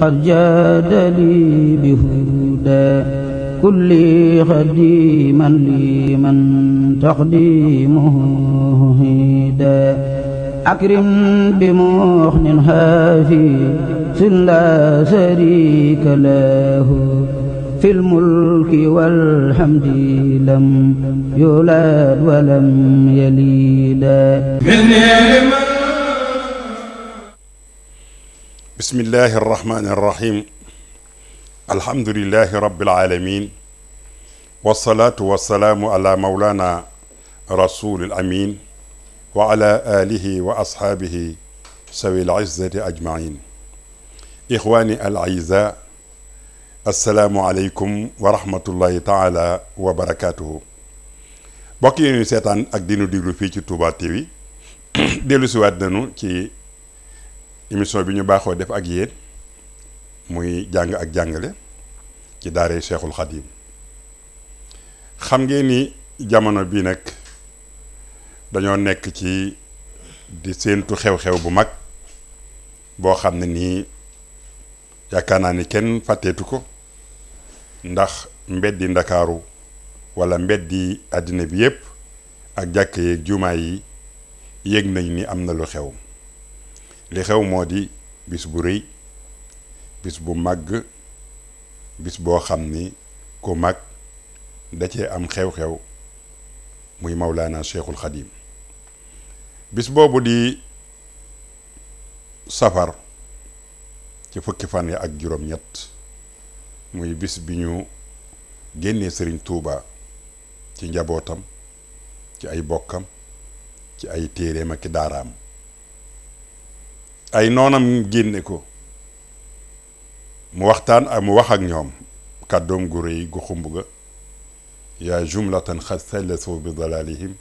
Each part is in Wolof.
قد جاد لي بهدى كل خديما لمن تقديمه هدى أكرم بمحن هافي لا شريك له في الملك والحمد لم يولد ولم يلد بسم الله الرحمن الرحيم الحمد لله رب العالمين والصلاة والسلام على مولانا رسول الأمين وعلى آله وأصحابه سوي العزة أجمعين إخواني الأعزاء السلام عليكم ورحمة الله تعالى وبركاته bokk yi ñu seetaan ak dinu diglu fii ci Touba TV dellu si waat nañu ci émission bi ñu baaxoo def ak yéen muy jàng ak jàngale ci daare Cheikhul Khadim xam ngeen ni jamono bi nag dañoo nekk ci di séentu xew-xew bu mag boo xam ne nii yaakaar naa ni kenn fàtteetu ko ndax mbeddi Ndakaaru wala mbeddi àddina bi yépp ak jàkk yeeg jumaa yi yéeg nañ ni am na lu xew li xew moo di bis bu rëy bis bu màgg bis boo xam ni ku mag da cee am xew-xew muy Mawlaana Cheikhul Khadim bis boobu di safar ci fukki fan ya ak juróom-ñett muy bis bi ñu génnee Sëriñ Tuuba ci njabootam ci ay bokkam ci ay téereem ak daaraam ay noonam génne ko mu waxtaan ak mu wax ak ñoom kàddoom gu rëy gu xumb ga yaa jumlatan xad sallasu bi dalalihim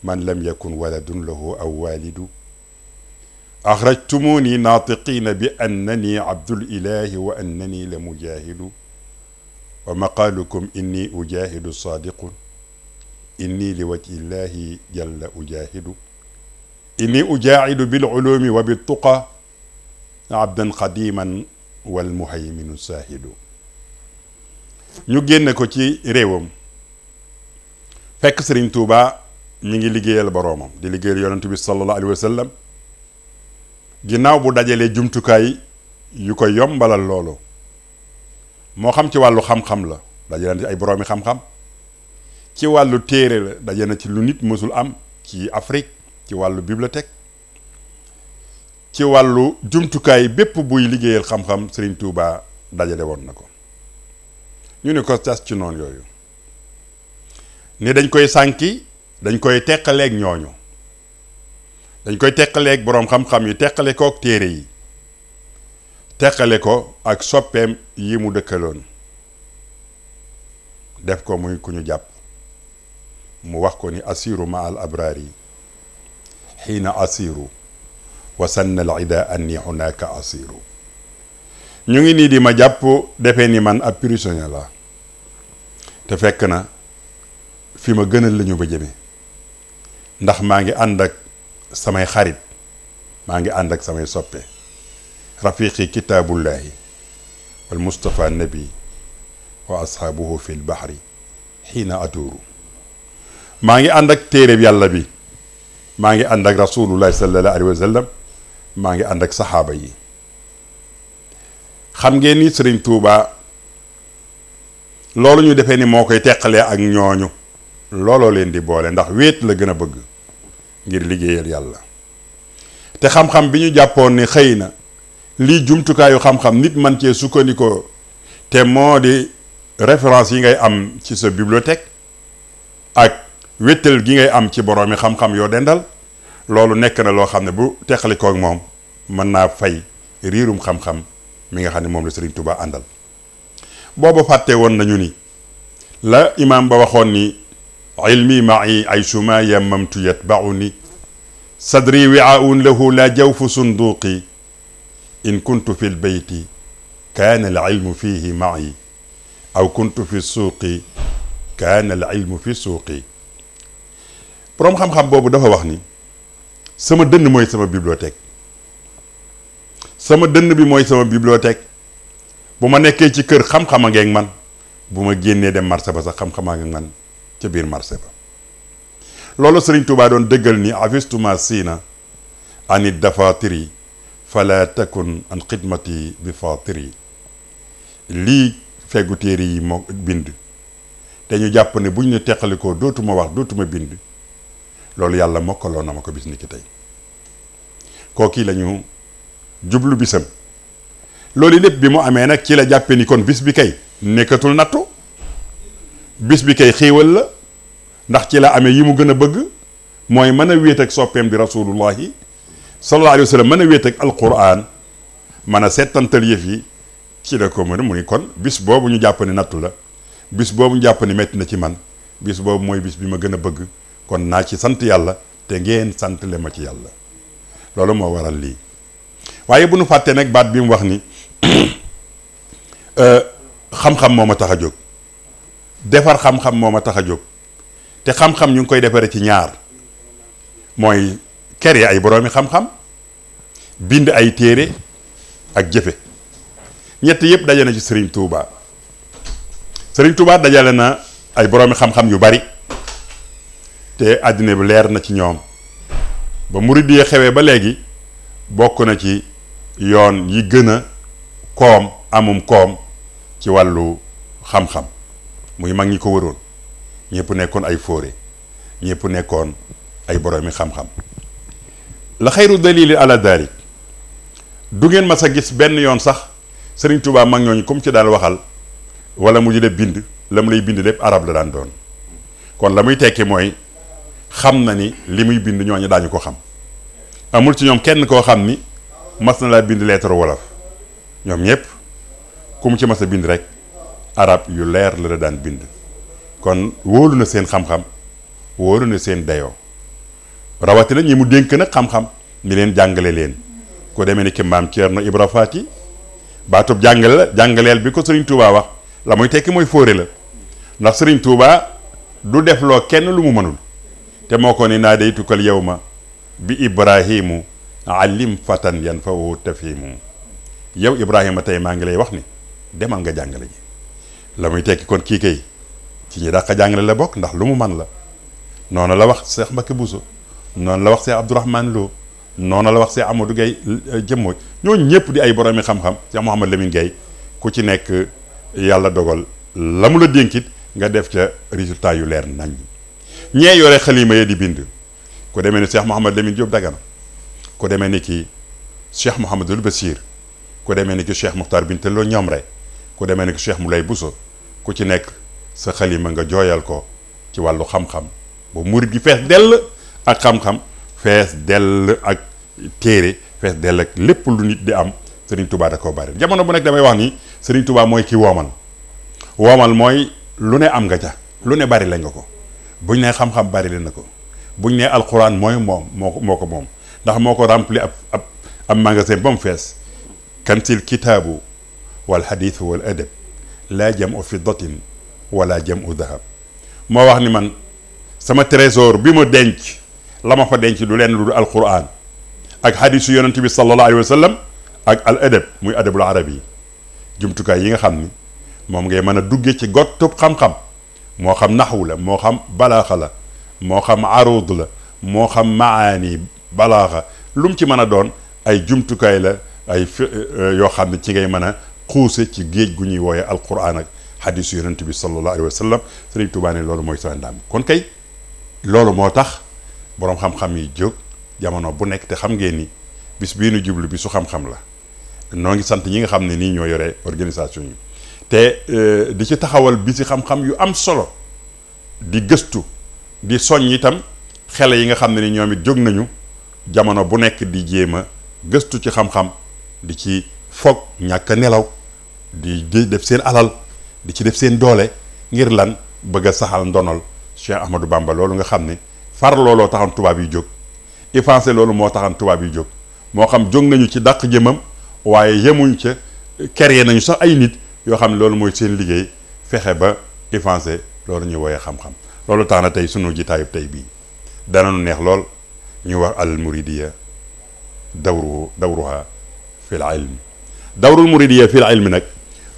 man lam yakun waladun lahu aw walidu axrajtumuni naatiqina bi annani abdul ilahi wa annani la mujahidu wa maqaalukum inni ujahidu sadiqun inni li wajhi llahi jalla ujahidu inni ujaahidu bil ulumi wa bit tuqa abdan qadiman wal muhayminu saahidu ñu génne ko ci réewam fekk Sëriñ Tuuba mi ngi liggéeyal boroomam di liggéeyal yonent bi sallallahu alayhi wa sallam ginnaaw bu dajalee jumtukaay yu ko yombalal loolu moo xam ci wàllu xam-xam la dajale na ci ay boroomi xam-xam ci wàllu téere la dajale na ci lu nit mësul am ci Afrique ci wàllu bibliothèque ci wàllu jumtukaay bépp buy liggéeyal xam-xam Sëriñ Tuuba dajale woon na ko ñu ne ko tas ci noonu yooyu ni dañ koy sànki dañ koy teqaleeg ñooñu dañ koy teqaleeg boroom xam-xam yi teqale ko ak téere yi teqale ko ak soppeem yi mu dëkkaloon def ko muy ku ñu jàpp mu wax ko ni asiru ma al abraari xiina asiru wa sanna al ida anni hunaka asiru ñu ngi nii di ma jàpp defee ni man ab prisonnier la te fekk na fi ma gënal lañu ba jëme ndax maa ngi ànd ak samay xarit maa ngi ànd ak samay soppe rafiqi kitaabullahi wal mustafa nabi wa ashaabuhu fi lbahri xiina atuuru maa ngi ànd ak téereb yàlla bi maa ngi ànd ak rasulullahi sallallahu alayhi wa sallam maa ngi ànd ak saxaaba yi xam ngeen ni Sëriñ Tuuba loolu ñu defee ni moo koy teqalee ak ñooñu looloo leen di boole ndax wéet la gën a bëgg ngir liggéeyal yàlla te xam-xam bi ñu jàppoon ni xëy na lii jumtukaayu xam-xam nit man cee sukkandikoo te moo di référence yi ngay am ci sa bibliothèque ak wéttal gi ngay am ci boroomi xam-xam yoo dendal loolu nekk na loo xam ne bu teqalikoo ak moom mën naa fay riirum xam-xam mi nga xam ne moom la Sëriñ Tuuba àndal booba fàtte woon nañu ni la imaam ba waxoon ni ilmi ma'i aysuma yammamtu yatba'uni sadri wi'aun lahu la jawfu sunduqi in kuntu fi lbeyti kaana al ilmu fihi ma'i aw kuntu fi suuqi kaana al ilmu fi suuqi boroom xam-xam boobu dafa wax ni sama dënn mooy sama bibliothèque sama dënn bi mooy sama bibliothèque bu ma nekkee ci kër xam-xama ngeeg man bu ma génnee dem marché ba sax xam-xamaa ngeeg man ca biir marché ba loolu Sëriñ Tuubaa doon dëggal ni afistuma siina anit dafatiri fala takun an xidmati bi fatiri lii feggu téere yi moo bind te ñu jàpp ne buñ ne teqalikoo dootuma wax dootuma bind loolu yàlla mokkaloo na ma ko bis ni ki tey kooki lañu jublu bisam loolu lépp bi mu amee nag ci la jàppe ni kon bis bi kay nekkatul nattu bis bi kay xéewal la ndax ci la amee yi mu gën a bëgg mooy mën a wéet ak soppeem di rasulullahi sallallahu alayhi wa sallam mën a wéet ak alquran mën a settantal yëf yi ci la ko mën mu ni kon bis boobu ñu jàpp ne nattu la bis boobu ñu jàpp ne metti na ci man bis boobu mooy bis bi ma gën a bëgg kon naa ci sant yàlla te ngeen sant le ma ci yàlla loolu moo waral lii waaye bu nu fàttee nag baat bi mu wax ni xam-xam moo ma tax a jóg defar xam-xam moo ma tax a jóg te xam-xam ñu ngi koy defaree ci ñaar mooy kere ay boroomi xam-xam bind ay téere ak jëfe ñett yëpp daje na ci Serigne Touba Serigne Touba dajale na ay boroomi xam-xam yu bari te àddina bi leer na ci ñoom ba murid yi xewee ba léegi bokk na ci yoon yi gën a koom amum koom ci wàllu xam-xam muy mag ñi ko wëroon ñëpp nekkoon ay fóore ñëpp nekkoon ay boroomi xam-xam la xayru dalili ala dalik du ngeen mas a gis benn yoon sax Sëriñ Tuubaa mag ñooñu comme ci daan waxal wala mu di la bind la mu lay bind lépp arab la daan doon kon la muy tekki mooy xam na ni li muy bind ñooñu daañu ko xam amul ci ñoom kenn koo xam ni mas na laa bind lettre wolof ñoom ñëpp ku mu ci mas a bind rek arab yu leer la daan bind kon wóolu na seen xam-xam wóolu na seen dayoo rawatina ñi mu dénk nag xam-xam ni leen jàngale leen ko demee ni ki maam Ceerno Ibra Faati baatub jàngale la jàngaleel bi ko Sëriñ Tuubaa wax la muy tekki mooy fóore la ndax Sëriñ Tuubaa du def loo kenn lu mu mënul te moo ko ni naa day tukkal yow ma bi ibrahimu alim fatan yan fa wu tafimu yow Ibrahima tey maa ngi lay wax ni demal nga jàngale ji la muy tekki kon kii kay ci ñi dàq jàngale la bokk ndax lu mu man la noonu la wax Cheikh Mbacké Bousso noonu la wax Cheikh Abdourahmane Lo noonu la wax Cheikh Amadou Gaye jëmmoo ñooñu ñëpp di ay boroomi xam-xam Cheikh Mouhamed Lamine Gaye ku ci nekk yàlla dogal la mu la dénkit nga def ca résultat yu leer nañ ñee yore xalima ya di bind ku demee ni Cheikh Mouhamed Lamine Diop Dagana ku demee ni ki Cheikh Mouhamadul Bassir ku demee ni ki Cheikh Mokhtar Bintaloo Ñomre ku demee ni ki Cheikh Moulay Bousso ku ci nekk sa xalima nga jooyal ko ci wàllu xam-xam ba murit gi fees dell ak xam-xam fees dell ak téere fees dell ak lépp lu nit di am Serigne Touba da koo bari jamono bu nekk damay wax ni Serigne Touba mooy ki woomal mooy lu ne am nga ca lu ne bari la nga ko buñ ne xam-xam bari la na ko buñ ne alquran mooy moom moo ko moom ndax moo ko rempli ab magasin ba mu fees kantil kitaabu wal hadith wal adab laa jam u fiddatin wala jam u dahab moo wax ni man sama trésor bi ma denc la ma fa denc du leen lu du alquran ak hadisu yonent bi sallallahu alayhi wa sallam ak al adab muy adabul arab yi jumtukaay yi nga xam ni moom ngay mën a dugge ci gottub xam-xam moo xam naxwu la moo xam balaaxa la moo xam arud la moo xam maani balaaxa lu mu ci mën a doon ay jumtukaay la ay yoo xam ne ci ngay mën a xuuse ci géej gu ñuy wooye alquran ak hadisu yonent bi sallallahu alayhi wa sallam Sëriñ Tuubaa ne loolu mooy sama ndam kon kay loolu moo tax boroom xam-xam yi jóg jamono bu nekk te xam ngeen ni bis bii nu jublu bisu xam-xam la noo ngi sant ñi nga xam ne nii ñoo yore organisation yi te di ci taxawal bisi xam-xam yu am solo di gëstu di soññ itam xele yi nga xam ne ni ñoom it jóg nañu jamono bu nekk di jéem a gëstu ci xam-xam di ci foog ñàkk a nelaw di def seen alal di ci def seen doole ngir lan bëgg a saxal ndonol Cheikh Ahmadou Bamba loolu nga xam ne far looloo taxan tubaab yi jóg effacé loolu moo taxan tubaab yi jóg moo xam jóg nañu ci dàq jëmam waaye yemuñ ca créé nañu sax ay nit yoo xam ne loolu mooy seen liggéey fexe ba effacé loolu ñuy woyee xam-xam loolu tax na tey sunu jitaayub tey bii danañu neex lool ñu wax al muridiya dawruha fil ilmi dawrul muridiyya fil ilmi nag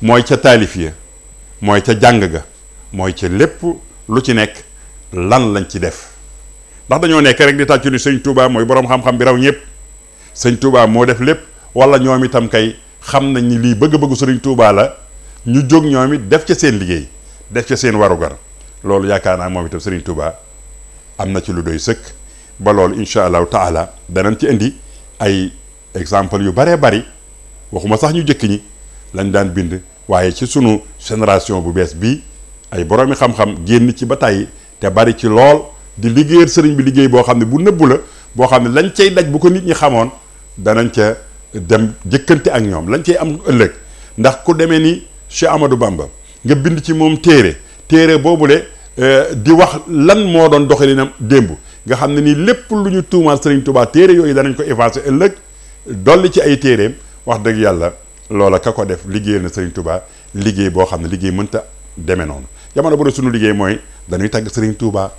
mooy ca taalif ya mooy ca jàng ga mooy ca lépp lu ci nekk lan lañ ci def ndax dañoo nekk rek di tàccu ni sëñ Touba mooy boroom xam-xam bi raw ñëpp sëñ Touba moo def lépp wala ñoom itam kay xam nañ ni lii bëgg-bëggu sëriñ Touba la ñu jóg ñoom it def ca seen liggéey def ca seen warugar loolu yaakaar naa moom itam sëriñ Touba am na ci lu doy sëkk ba loolu incha allahu taala danañ ci indi ay exemple yu baree bari waxuma sax ñu jëkk ñi lañ daan bind waaye ci sunu génération bu bees bii ay boroomi xam-xam génn ci ba tàyyi te bari ci lool di liggéeyal sëriñ bi liggéey boo xam ne bu nëbbu la boo xam ne lañ cay daj bu ko nit ñi xamoon danañ ca dem jëkkante ak ñoom lañ cay am ëllëg ndax ku demee ni Cheikh Amadou Bamba nga bind ci moom téere boobule di wax lan moo doon doxalinam démb nga xam ne nii lépp lu ñu tuumaal Sëriñ Tuubaa téere yooyu danañ ko effacer ëllëg dolli ci ay téereem wax dëgg yàlla loola ka ko def liggéeyal na Sëriñ Tuubaa liggéey boo xam ne liggéey mënta demee noonu jamono bu dee sunu liggéey mooy dañuy tagg Sëriñ Tuubaa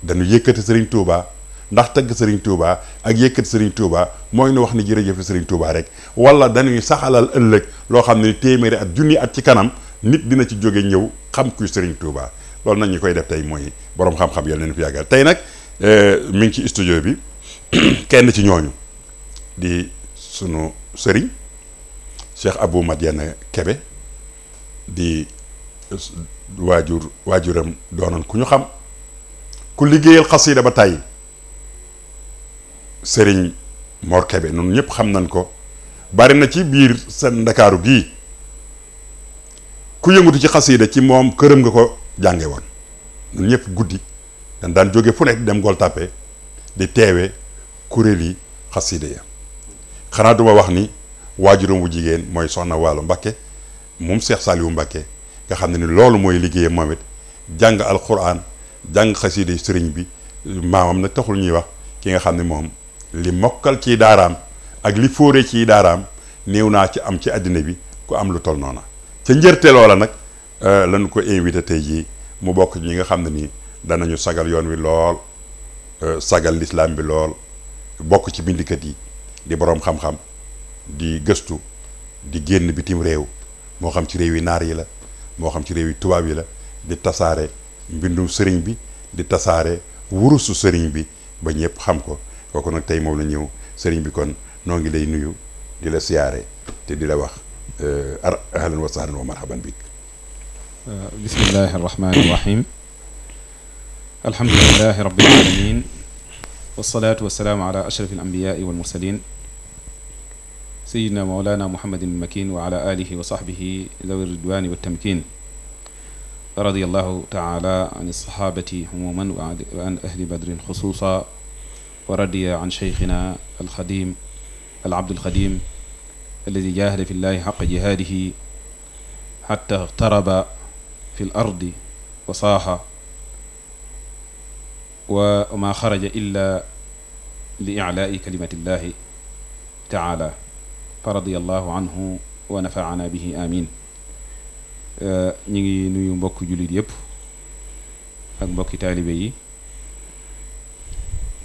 dañu yëkkati Sëriñ Tuubaa ndax tagg Sëriñ Tuubaa ak yëkkati Sëriñ Tuubaa mooy nu wax ni jërëjëf Sëriñ Tuubaa rek wala dañuy saxalal ëllëg loo xam ne téeméeri at junni at ci kanam nit dina ci jóge ñëw xam kuy Sëriñ Tuubaa loolu nag ñi koy def tey mooy boroom xam-xam yàlla nañu fi yàggal tey nag mi ngi ci studio bi kenn ci ñooñu di sunu sëriñ Cheikh Abou Madiane Kébé di waajuram doonoon ku ñu xam ku liggéeyal xasida ba tàyyi sëriñ Mor Kébé noonu ñëpp xam nañ ko bari na ci biir seen ndakaaru gii ku yëngutu ci xasida ci moom këram nga ko jànge woon ñun ñëpp guddi dañ daan jóge fu nekk di dem Gueule Tapée di teewe kuréel yi xasida ya xanaa duma wax ni waajuram wu jigéen mooy soxna Waalo Mbakke moom Cheikh Saliou Mbakke nga xam ne ni loolu mooy liggéeyam moom it jàng alquran jàng xasida sëriñ bi maamam nag taxul ñuy wax ki nga xam ne moom li mokkal ci daaraam ak li fóore ci daaraam néew naa ci am ci àddina bi ku am lu toll noona ca njërte loola nag lañu ko invité tey jii mu bokk ñi nga xam ne nii danañu sagal yoon wi lool sagal lislaam bi lool bokk ci bindikat yi di boroom xam-xam di gëstu di génn bitim réew moo xam ci réew yi naar yi la moo xam ci réew yi tubaab yi la di tasaare mbindum sëriñ bi di tasaare wurusu sëriñ bi ba ñëpp xam ko kooku nag tey moom la ñëw sëriñ bi kon noo ngi lay nuyu di la siyaare te di la wax ahlan wa sahlan wa marhaban bik bismillahi arrahmani irrahim alhamdulilahi rabbil alamin wasalaatu wasalaamu ala ashraf alambiyai walmursalin sayidina mawlana muhammadin almakin wa ala alihi wa sahbihi zawi ridwani waltamkin radiyallahu taala an alsahabati umuman wa an ahli badrin xusuusa wa radiya an cheikhina alxadim alabd alxadim alladi jahada fi llahi xaqa jihaadihi xatta taraba fi l ardi wa saaxa wa ma xaraja illa li ilaai kalimati llahi taala fa radiyallahu anhu wa nafaana bihi amin ñi ngi nuyu mbokk jullit yépp ak mbokki taalibe yi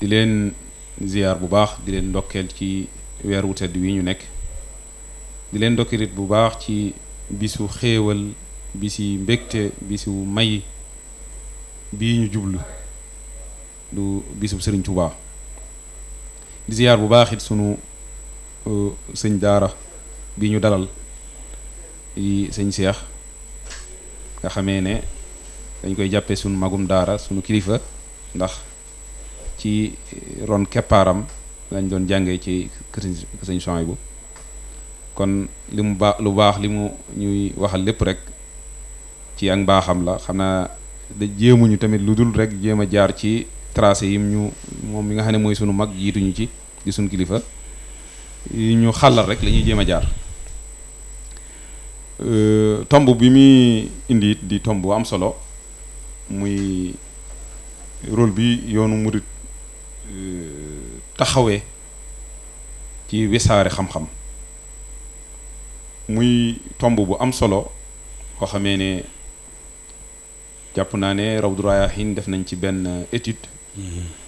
di leen ziyaar bu baax di leen ndokkeel ci weer wu tedd wi ñu nekk di leen ndokkeelit bu baax ci bisu xéewal bisi mbégte bisu may bii ñu jublu du bisu sëriñ Tuubaa di ziyaar bu baax it sunu sëñ daara bi ñu dalal di sëñ Seex nga xamee ne dañ koy jàppee sunu magum daara sunu kilifa ndax ci ron keppaaram lañ doon jàngee ci kër sëñ Souhaïbou kon li mu baax lu baax li mu ñuy waxal lépp rek ci ak mbaaxam la xam naa da jéemuñu tamit lu dul rek jéem a jaar ci tracé yim ñu moom mi nga xam ne mooy sunu mag jiituñu ci di sunu kilifa ñu xàllal rek la ñuy jéem a jaar tomb bi muy indi it di tomb bu am solo muy rôle bi yoonu murit taxawee ci wisaare xam-xam muy tomb bu am solo boo xamee ne jàpp naa ne Rawdu Rayaahiin def nañ ci benn étude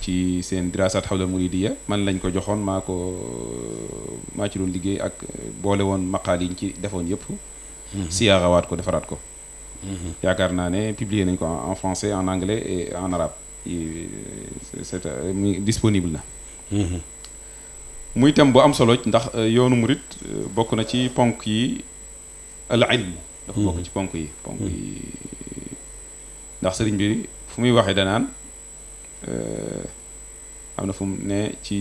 ci seen dirasat xawla muridiya man lañ ko joxoon maa ci doon liggéey ak boole woon maqaal yi ñu ci defoon yëpp siyaaxawaat ko defaraat ko yaakaar naa ne publié nañ ko en français en anglais et en arabe c'est disponible na muy thème bu am solo ndax yoonu murit bokk na ci ponk yi al ilm dafa bokk ci ponk yi ndax sëriñ bi fu muy waxee danaan am na fu mu ne ci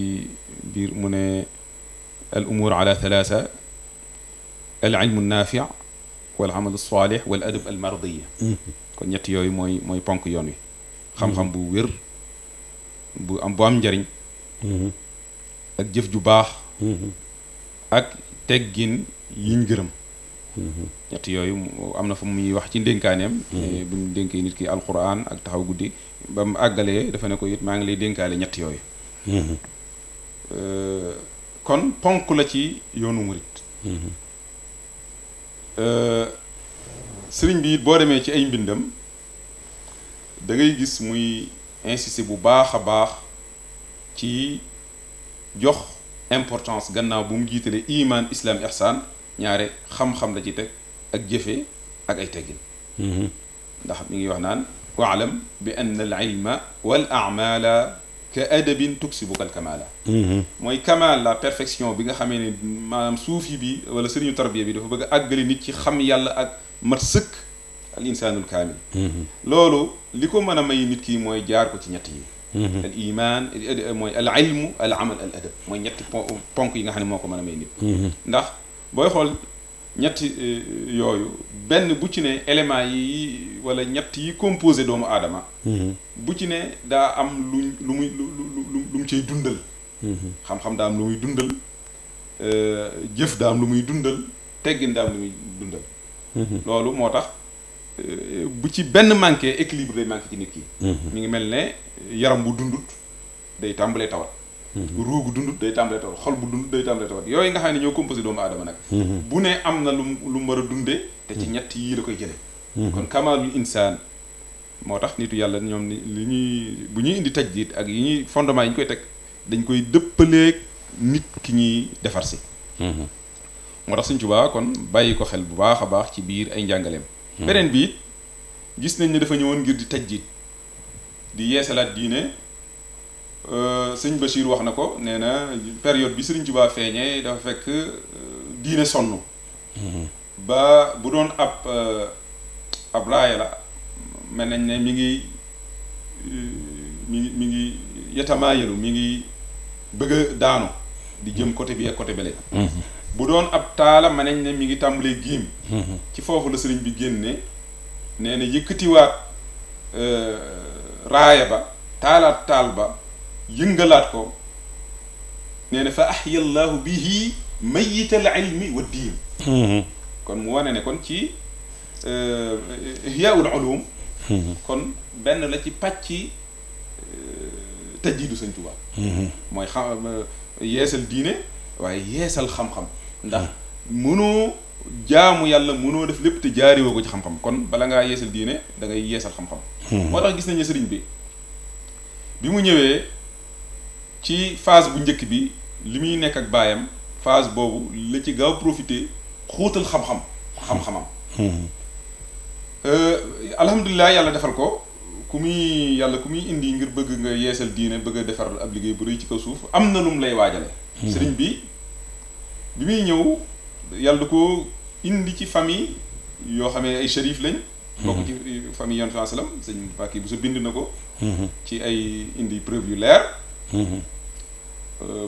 biir mu ne al umur ala thalatha al ilmu naafi wal amal salih wal adab al mardiya kon ñett yooyu mooy ponk yoon wi xam-xam bu wér bu am njariñ ak jëf ju baax ak teggin yiñ gërëm ñett yooyu am na fu muy wax ci ndénkaaneem bu ñu dénkee nit ki alquran ak taxaw guddi ba mu àggalee dafa ne ko it maa ngi lay dénkaale ñett yooyu kon ponk la ci yoonu murit sëriñ bi it boo demee ci ay mbindam da ngay gis muy insister bu baax a baax ci jox importance gannaaw bu mu jiitalee iman islam ihsan ñaare xam-xam la ci teg ak jëfe ak ay teggin ndax mi ngi wax naan waalam bi anna al ilma wal amala ka adabin tuksibuka al kamala mooy kamal la perfection bi nga xamee ne maanaam suufi bi wala sëriñu tarbiya bi dafa bëgg a àggali nit ci xam yàlla ak mat sëkk al insaanul kaamil loolu li ko mën a may nit ki mooy jaar ko ci ñett yi al iman mooy al ilmu al amal al adab mooy ñetti ponk yi nga xam ne moo ko mën a may nit ndax booy xool ñetti yooyu benn bu ci ne éléments yi wala ñett yi composé doomu aadama bu ci ne daa am lu mu cay dundal xam-xam daa am lu muy dundal jëf daa am lu muy dundal teggin daa am lu muy dundal loolu moo tax bu ci benn manqué équilibre day manqué ci nit ki mi ngi mel ne yaram bu dundut day tàmbalee tawat ruugu dundut day tàmbalee tawat xol bu dundut day tàmbalee tawat yooyu nga xam ne ñoo composé doomu aadama nag bu ne am na lu mu war a dundee te ci ñett yii la koy jële kon kamalul insaan moo tax nitu yàlla ñoom li ñuy bu ñuy indi tajdiid ak yi ñuy fondement yi ñu koy teg dañ koy dëppaleeg nit ki ñuy defar si moo tax Sëñ Tuubaa kon bàyyi ko xel bu baax a baax ci biir ay njàngaleem beneen bi gis nañ ne dafa ñëwoon ngir di tajdiid di yeesalaat diine sëñ Bachir wax na ko nee na période bi Sëriñ Tuubaa feeñee dafa fekk diine sonn ba bu doon ab laaya la mel nañ ne mi ngi yetamaayalu mi ngi bëgg a daanu di jëm côté bi ak côté bele bu doon ab taala mel nañ ne mi ngi tàmbalee giim ci foofu la sëriñ bi génne nee na yëkkatiwaat raaya ba taalaat taal ba yëngalaat ko nee na fa ahya llaahu bihi mayyital ilmi wa diin kon mu wane ne kon ci ihyaa'ul ulum kon benn la ci pàcci tajdiidu Sëñ Tuubaa mooy xam yeesal diine waaye yeesal xam-xam ndax mënoo jaamu yàlla mënoo def lépp te jaariwoo ko ci xam-xam kon bala ngaa yeesal diine da ngay yeesal xam-xam moo tax gis nañu sëriñ bi mu ñëwee ci phase bu njëkk bi li muy nekk ak baayam phase boobu la ci gaaw profité xóotal xam-xamam alhamdulilah yàlla defal ko ku muy indi ngir bëgg nga yeesal diine bëgg a defar ab liggéey bu rëy ci kaw suuf am na lu mu lay waajale sëriñ bi muy ñëw yàlla ko indi ci famille yoo xam ne ay shérif lañ bokk ci famille yon sallam sëñ Mbàkke bu sa bind na ko ci ay indi preuve yu leer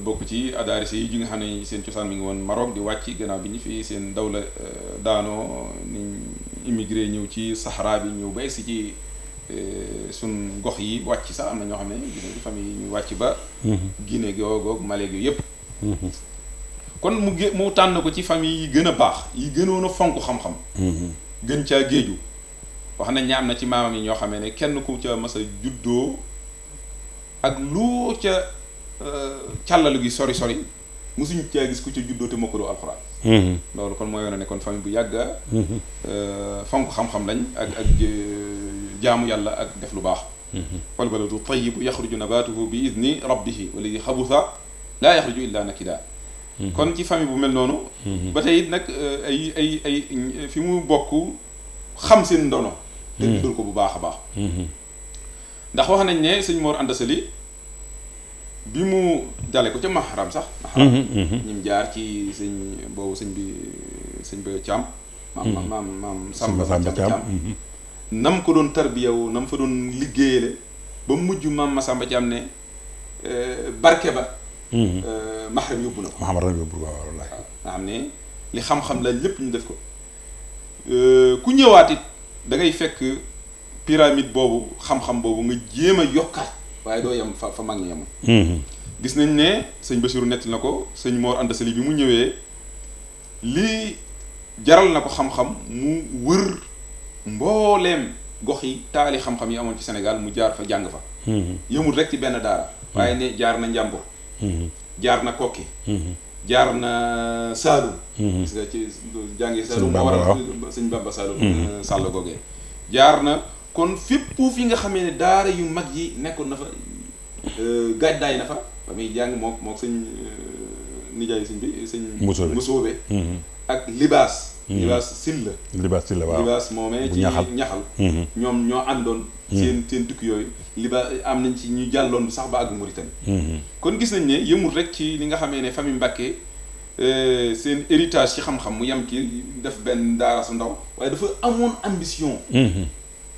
bokk ci adaaris yi nga xam ne seen cosaan mi ngi woon Maroc di wàcc gannaaw bi ñu fi seen dawla daanoo niñ immigré ñëw ci Sahara bi ñëw ba egsi ci suñ gox yi wàcc sax am na ñoo xam ne di famille yi ñu wàcc ba Guinée googu Mali gi yëpp kon mu tànn ko ci famille yi gën a baax yi gënoon a fonk xam-xam gën caa géeju wax nañ ne am na ci maamam yi ñoo xamee ne kenn ku ca mas a juddoo ak lu ca càllalu gi sori musuñ caa gis ku ca juddoo te mokkaloo alxuraan loolu kon mooy yoon ne kon famille bu yàgga fonk xam-xam lañ ak jaamu yàlla ak def lu baax wal baladu tayyibu yaxruju nabatuhu bi idni rabbihi walladi xabusa laa yaxruju illa nakida kon ci famille bu mel noonu ba tey it nag ay fi mu bokk xam seen ndono te dundal ko bu baax a baax ndax wax nañ ne sëñ Mor Anta Sali bi mu jale ko ca Mahram sax ñim jaar ci sëñ boobu sëñ ba Caam maam Samba Caam nam ko doon tarbiyawu nam fa doon liggéeyale ba mujj maam Masamba Caam ne barke ba Mahram yóbbu na ko nga xam ne li xam-xam la lépp ñu def ko ku ñëwaat it da ngay fekk pyramide boobu xam-xam boobu nga jéem a yokkaat waaye doo yem fa mag ñi yemoon gis nañ ne sëñ Bassirou nettali na ko sëñ Mor Anta Sali bi mu ñëwee lii jaral na ko xam-xam mu wër mbooleem gox yi taali xam-xam yi amoon ci Sénégal mu jaar fa jàng fa yëmul rek ci benn daara waaye ne jaar na Njàmbur jaar na Kokki jaar na Saalum gis nga ci jàngi Saalum moo waral sëñ Bamba Saalum sàll googee jaar na kon fépp fi nga xamee ne daara yu mag yi nekkoon na fa gàddaay na fa ba muy jàng moo sëñ nijaay sëñ bi sëñ Musoobe ak libaas Silla waaw libaas moomee ci ñaxal ñoom ñoo àndoon seen tukki yooyu libaas am nañ ci ñu jàlloon bi sax ba àgg Mauritanie kon gis nañ ne yëmul rek ci li nga xamee ne famille Mbàkke seen héritage ci xam-xam mu yem ci def benn daara sa ndaw waaye dafa amoon ambition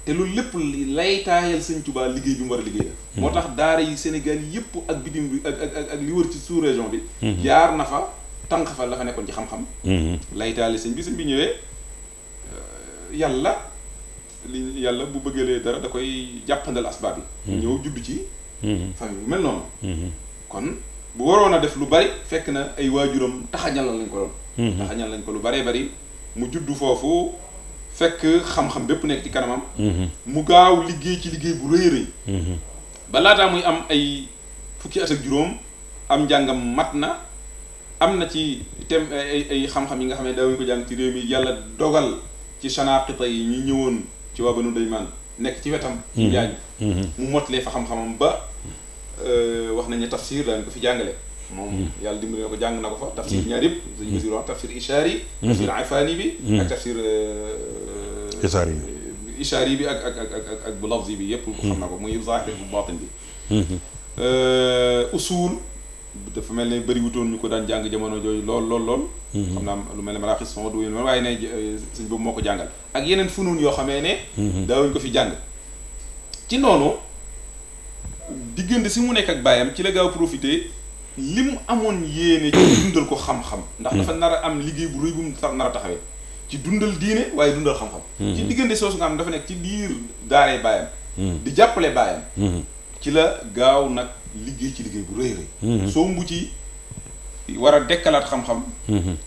te loolu lépp lay taayal sëñ Tuubaa liggéey bi mu war a liggéey la moo tax daara yi Sénégal yëpp ak bitim bi ak li wër ci sous région bi jaar na fa tànk fa la fa nekkoon ci xam-xam lay taayal sëñ bi ñëwee yàlla bu bëggalee dara da koy jàppandal asbaab yi ñëw judd ci famille bu mel noonu kon bu waroon a def lu bari fekk na ay waajuram taxañal lañ ko doon taxañal lañ ko lu baree bari mu juddu foofu fekk xam-xam bépp nekk ci kanamam mu gaaw liggéey ci liggéey bu rëy rëy ba laataa muy am ay fukki at ak juróom am njàngam mat na am na ci tem ay xam-xam yi nga xam ne daawuñu ko jàng ci réew mi yàlla dogal ci Shanaqita yi ñu ñëwoon ci waa Banu Daymaan nekk ci wetam ci njàng mu mottalee fa xam-xamam ba wax nañ ne tafsir daañu ko fi jàngale moom yàlla dimbali na ko jàng na ko fa tafsir ñaar yëpp sëñ Basiru wax tafsir ishaari tafsir afaani bi ak tafsir ishaari bi ak bu lafzi bi yëpp xam na ko muy zaahir bu baatin bi usul dafa mel ne bëriwutoon ñu ko daan jàng jamono jooyu lool xam naa lu mel ne maraaxis son du waaye ne sëñ boobu moo ko jàngal ak yeneen funuun yoo xamee ne daawuñ ko fi jàng ci noonu diggante si mu nekk ak baayam ci la gaaw profité li mu amoon yéene ci dundal ko xam-xam ndax dafa nar a am liggéey bu rëy bu mu nar a taxawee ci dundal diine waaye dundal xam-xam ci diggante soosu nga xam dafa nekk ci biir daaree baayam di jàppale baayam ci la gaaw nag liggéey ci liggéey bu rëy rëy soo mbu ci war a dekkalaat xam-xam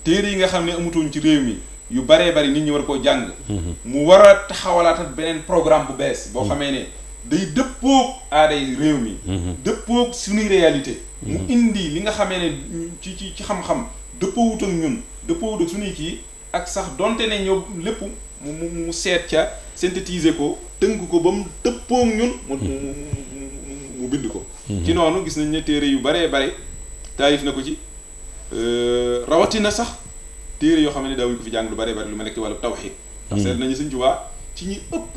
téere yi nga xam ne amutoon ci réew mi yu baree bari nit ñi war koo jàng mu war a taxawalaatat beneen programme bu bees boo xamee ne day dëppoog aaday réew mi dëppoog suñuy réalité mu indi li nga xamee ne ci xam-xam dëppoowut ak ñun dëppoowut ak suñuy kii ak sax donte ne ñoo lépp mu seet ca synthétiser ko tënk ko ba mu dëppoog ñun mu bind ko ci noonu gis nañ ne téere yu baree bare taalif na ko ci rawatina sax téere yoo xam ne daawuñu ko fi jàng lu baree bare lu ma nekk ci wàllu tawxiid ndax seet nañu Sëñ Tuubaa ci ñi ëpp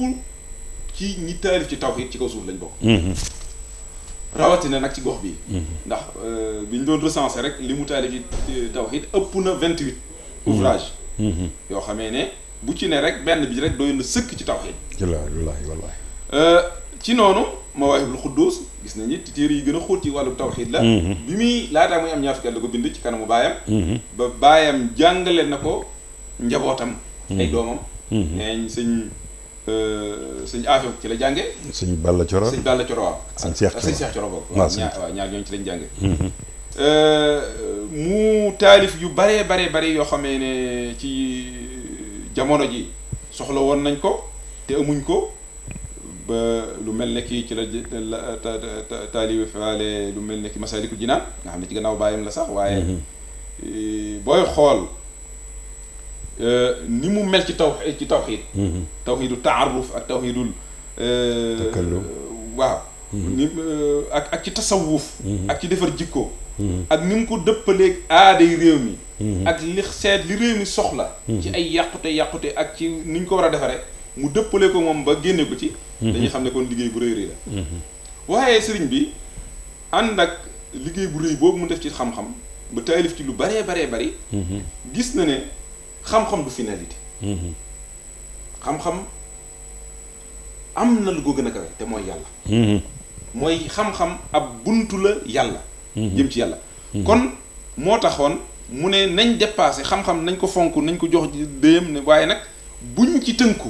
ci ñi taalif ci tawxiid ci kaw suuf lañ bokk rawatina nag ci gox bi ndax bi ñu doon recensé rek li mu taalif ci tawxiid ëpp na 28 ouvrage yoo xamee ne bu ci ne rek benn bi rek doy na sëkk ci tawxiid wallaahi ci noonu Mawaahibul Quddus gis nañ ni téere yi gën a xóot ci wàllu tawxiid la bi muy laataa muy am ñaar fukki at la ko bind ci kanamu baayam ba baayam jàngale na ko njabootam ay doomam neeñ sëñ Afia ci la jànge sëñ Balla Coro waaw sëñ Cheikh Coro boobu waaw ñaar ñooñu ci lañ jànge mu taalif yu baree yoo xamee ne ci jamono ji soxla woon nañ ko te amuñ ko ba lu mel ne kii ci la taalifaale lu mel ne ki Masaalikul Jinaan nga xam ne ci gannaaw bàyyam la sax waaye booy xool ni mu mel ci tawxiid tawxiidu taaruf ak tawxiidul waaw ni ak ci tasawuf ak ci defar jikko ak ni mu ko dëppaleeg aaday réew mi ak li seet li réew mi soxla ci ay yàqute ak ci ni ñu ko war a defaree mu dëppale ko moom ba génne ko ci dañuy xam ne kon liggéey bu rëy rëy la waaye sëriñ bi ànd ak liggéey bu rëy boobu mu def ci xam-xam ba taalif ci lu baree bari gis na ne xam-xam du finalité xam-xam am na lu ko gën a kawe te mooy yàlla mooy xam-xam ab buntu la yàlla jëm ci yàlla kon moo taxoon mu ne nañ dépassé xam-xam nañ ko fonk nañ ko jox déem ne waaye nag buñ ci tënku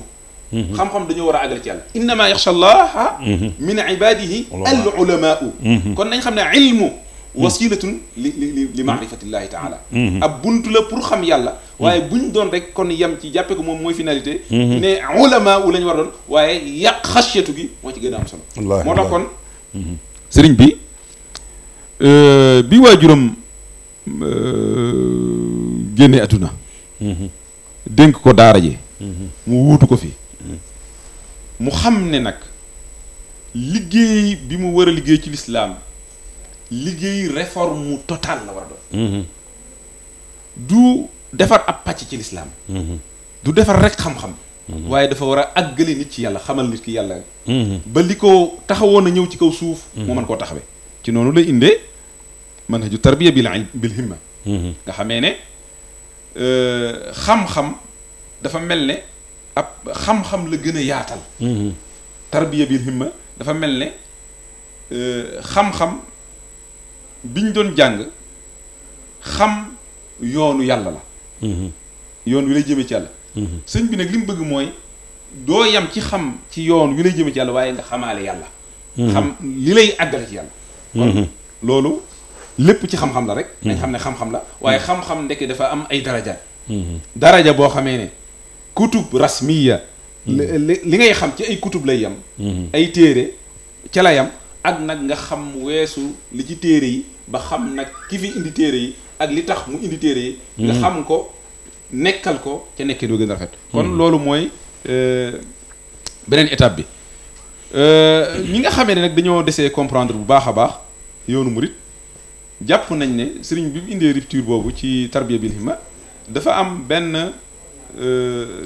xam-xam dañoo war a àggal ci yàlla innama yaxsha allaha min ibadihi al ulamaau kon nañ xam ne ilmu wasilatun li maarifatillahi taala ab buntu la pour xam yàlla waaye buñ doon rek kon yem ci jàppe ko moom mooy finalité ne ulama u la ñu war a doon waaye yàq xasiyatu gi moo ci gën a am solo moo tax kon sëriñ bi waajuram génne adduna dénk ko daara ji mu wuutu ko fi mu xam ne nag liggéey bi mu war a liggéey ci lislaam liggéey réforme totale la war a doon du defar ab pàcc ci lislaam du defar rek xam-xam waaye dafa war a àggale nit ci yàlla xamal nit ki yàlla ba li ko taxawoon a ñëw ci kaw suuf moo mën koo taxawee ci noonu lay indee manhaju tarbiya bil himma nga xamee ne xam-xam dafa mel ne ab xam-xam la gën a yaatal tarbiya bil himma dafa mel ne xam-xam biñ doon jàng xam yoonu yàlla la yoon wi lay jëmee ci yàlla sëñ bi nag li mu bëgg mooy doo yam ci xam ci yoon wi lay jëmee ci yàlla waaye nga xamaale yàlla xam li lay àggale ci yàlla kon loolu lépp ci xam-xam la rek nañ xam ne xam-xam la waaye xam-xam ndekk dafa am ay daraja boo xamee ne kutub rasmiya li ngay xam ci ay kutub lay yam ay téere ca la yam ak nag nga xam weesu li ci téere yi ba xam nag ki fi indi téere yi ak li tax mu indi téere yi nga xam ko nekkal ko ca nekkee doo gën a rafet kon loolu mooy beneen étape bi ñi nga xamee ne nag dañoo desee comprendre bu baax a baax yoonu murit jàpp nañ ne sëriñ bi mu indee rupture boobu ci tarbiya bil himma dafa am benn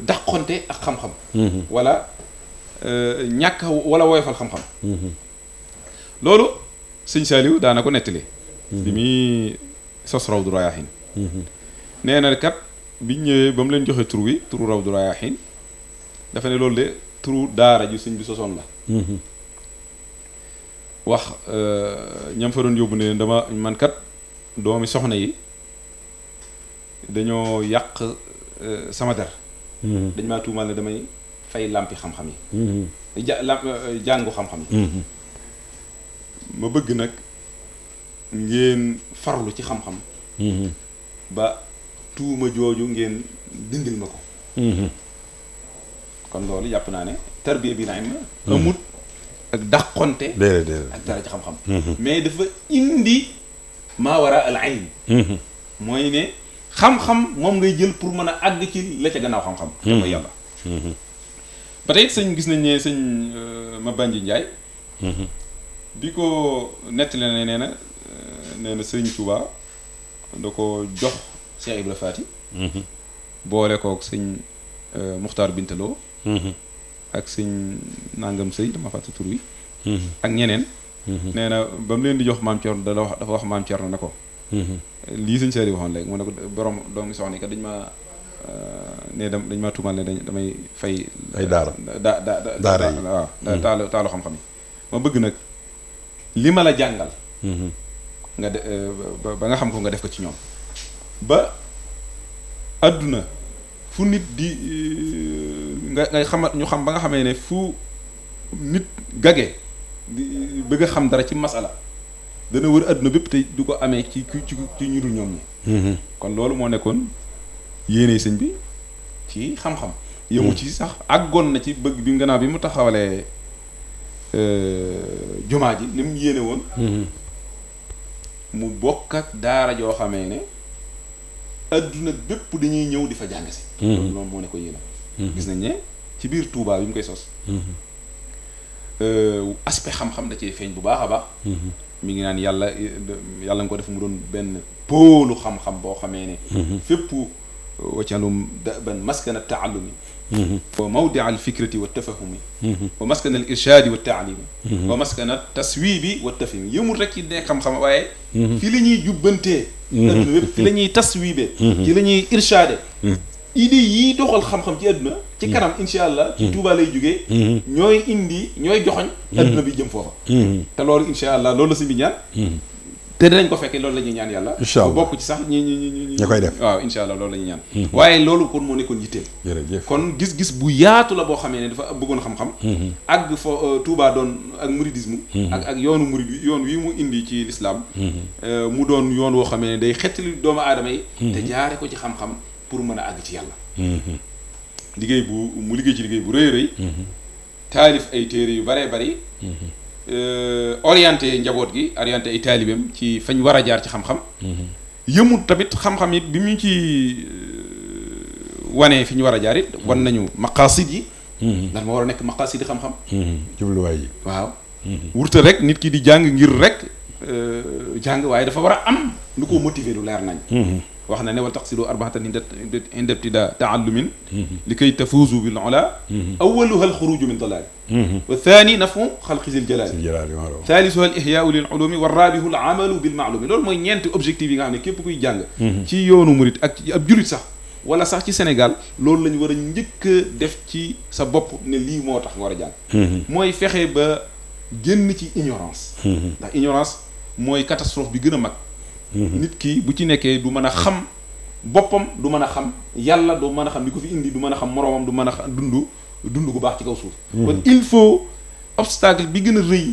dàqonte ak xam-xam wala ñàkk wala woyofal xam-xam loolu sëñ Saliou daana ko nettali bi muy sos Rawdu Rayaahiin nee na kat biñ ñëwee ba mu leen joxe tur wi turu Rawdu Rayaahiin dafa ne loolu de turu daara ju sëñ bi sosoon la wax ñam fa doon yóbbu ne dama man kat doomi soxna yi dañoo yàq sama der dañ maa tuumaal ne damay fay làmpi xam-xam yi jàngu xam-xam yi ma bëgg nag ngeen farlu ci xam-xam ba tuuma jooju ngeen dindil ma ko kon loolu yàpp naa ne tarbiya bi naim amut ak dàqonte ak dara ci xam-xam mais dafa indi maa wara al ilm mooy ne xam-xam moom ngay jël pour mën a àgg ci la ca gannaaw xam-xam te mooy yàlla ba tey sëñ gis nañ ne sëñ Mabandji Ndiaye bi ko nettali ne nee na sëñ Touba da ko jox Cheikh Ibra Faty boole kook sëñ Muxtaar Bintaloo ak sëñ nangam sëy dama fàtte tur wi ak ñeneen nee na ba mu leen di jox maam Thierno dafa wax maam Thierno ne ko lii sëñ Saliou waxoon léegi mu ne ko borom doomi soxna kat dañ ma ne dañ ma tuumal ne damay fay ay daara daara yi waaw taalu xam-xam yi ma bëgg nag li ma la jàngal nga de ba nga xam ko nga def ko ci ñoom ba adduna fu nit di nga xamat ñu xam ba nga xamee ne fu nit gage di bëgg a xam dara ci masala dana wër adduna bépp te du ko amee ci ñu dul ñoom ñi kon loolu moo nekkoon yéene sëñ bi ci xam-xam yëmu ci sax àggoon na ci bëgg bi gannaaw bi mu taxawalee jumaa ji li mu yéene woon mu bokk ak daara joo xamee ne adduna bépp dañuy ñëw di fa jàng si loolu moo ne ko yéene gis nañ ne ci biir Touba bi mu koy sos aspect xam-xam da cee feeñ bu baax a baax. mi ngi naan yàlla nga ko def mu doon benn pôlu xam-xam boo xamee ne. fépp waccanum ban maskana taallumi wa mawdia al fikrati wa tafahumi wa maskana al irshadi wa taalimi wa maskana taswibi wa tafhimi yëmul rek ci ne xam-xam waaye fi la ñuy jubbantee adduna wépp fi la ñuy taswibe ci la ñuy irshade idée yii doxal xam-xam ci adduna ci kanam insha allah ci Tuubaa lay jógee ñooy joxoñ adduna bi jëm foofa te loolu insha allah loolu la si bi ñaan te dinañ ko fekkee loolu la ñuy ñaan yàlla bokk ci sax ñi koy def waaw insha allah loolu la ñuy ñaan waaye loolu kon moo nekkoon yitteel jërëjëf kon gis-gis bu yaatu la boo xamee ne dafa bëggoon xam-xam ak fo Touba doon ak mouridisme ak yoonu murid yoon wi mu indi ci l'islam mu doon yoon woo xamee ne day xettali doomu aadama yi te jaare ko ci xam-xam pour mën a àgg ci yàlla liggéey bu rëy rëy taalif ay téere yu baree bari orienté njaboot gi orienté ay taalibeem ci fañ war a jaar ci xam-xam yëmut tamit xam-xam it bi mu ci wane fi ñu war a jaar it wan nañu maqasid yi ndax ma war a nekk maqasid yi xam-xam jubluwaay yi waaw wurta rek nit ki di jàng ngir rek jàng waaye dafa war a am lu ko motiver lu leer nañ wax na ne wal taqsidu arbahatan inda ibtida taallumin li kay tafuuzu bil ula awaluha alxuruju min dalal wa thani nafu xalqi zil jalali thaalisuha al ihyaau lil ulumi wa rabihu al amalu bil maalumi loolu mooy ñeenti objectif yi nga xam ne képp kuy jàng ci yoonu murit ak ci ab julit sax wala sax ci Sénégal loolu la ñu war a njëkk a def ci sa bopp ne lii moo tax nga war a jàng mooy fexe ba génn ci ignorance ndax ignorance mooy catastrophe bi gën a mag nit ki bu ci nekkee du mën a xam boppam du mën a xam yàlla du mën a xam li ko fi indi du mën a xam moroomam du mën a dund gu baax ci kaw suuf kon il faut obstacle bi gën a rëy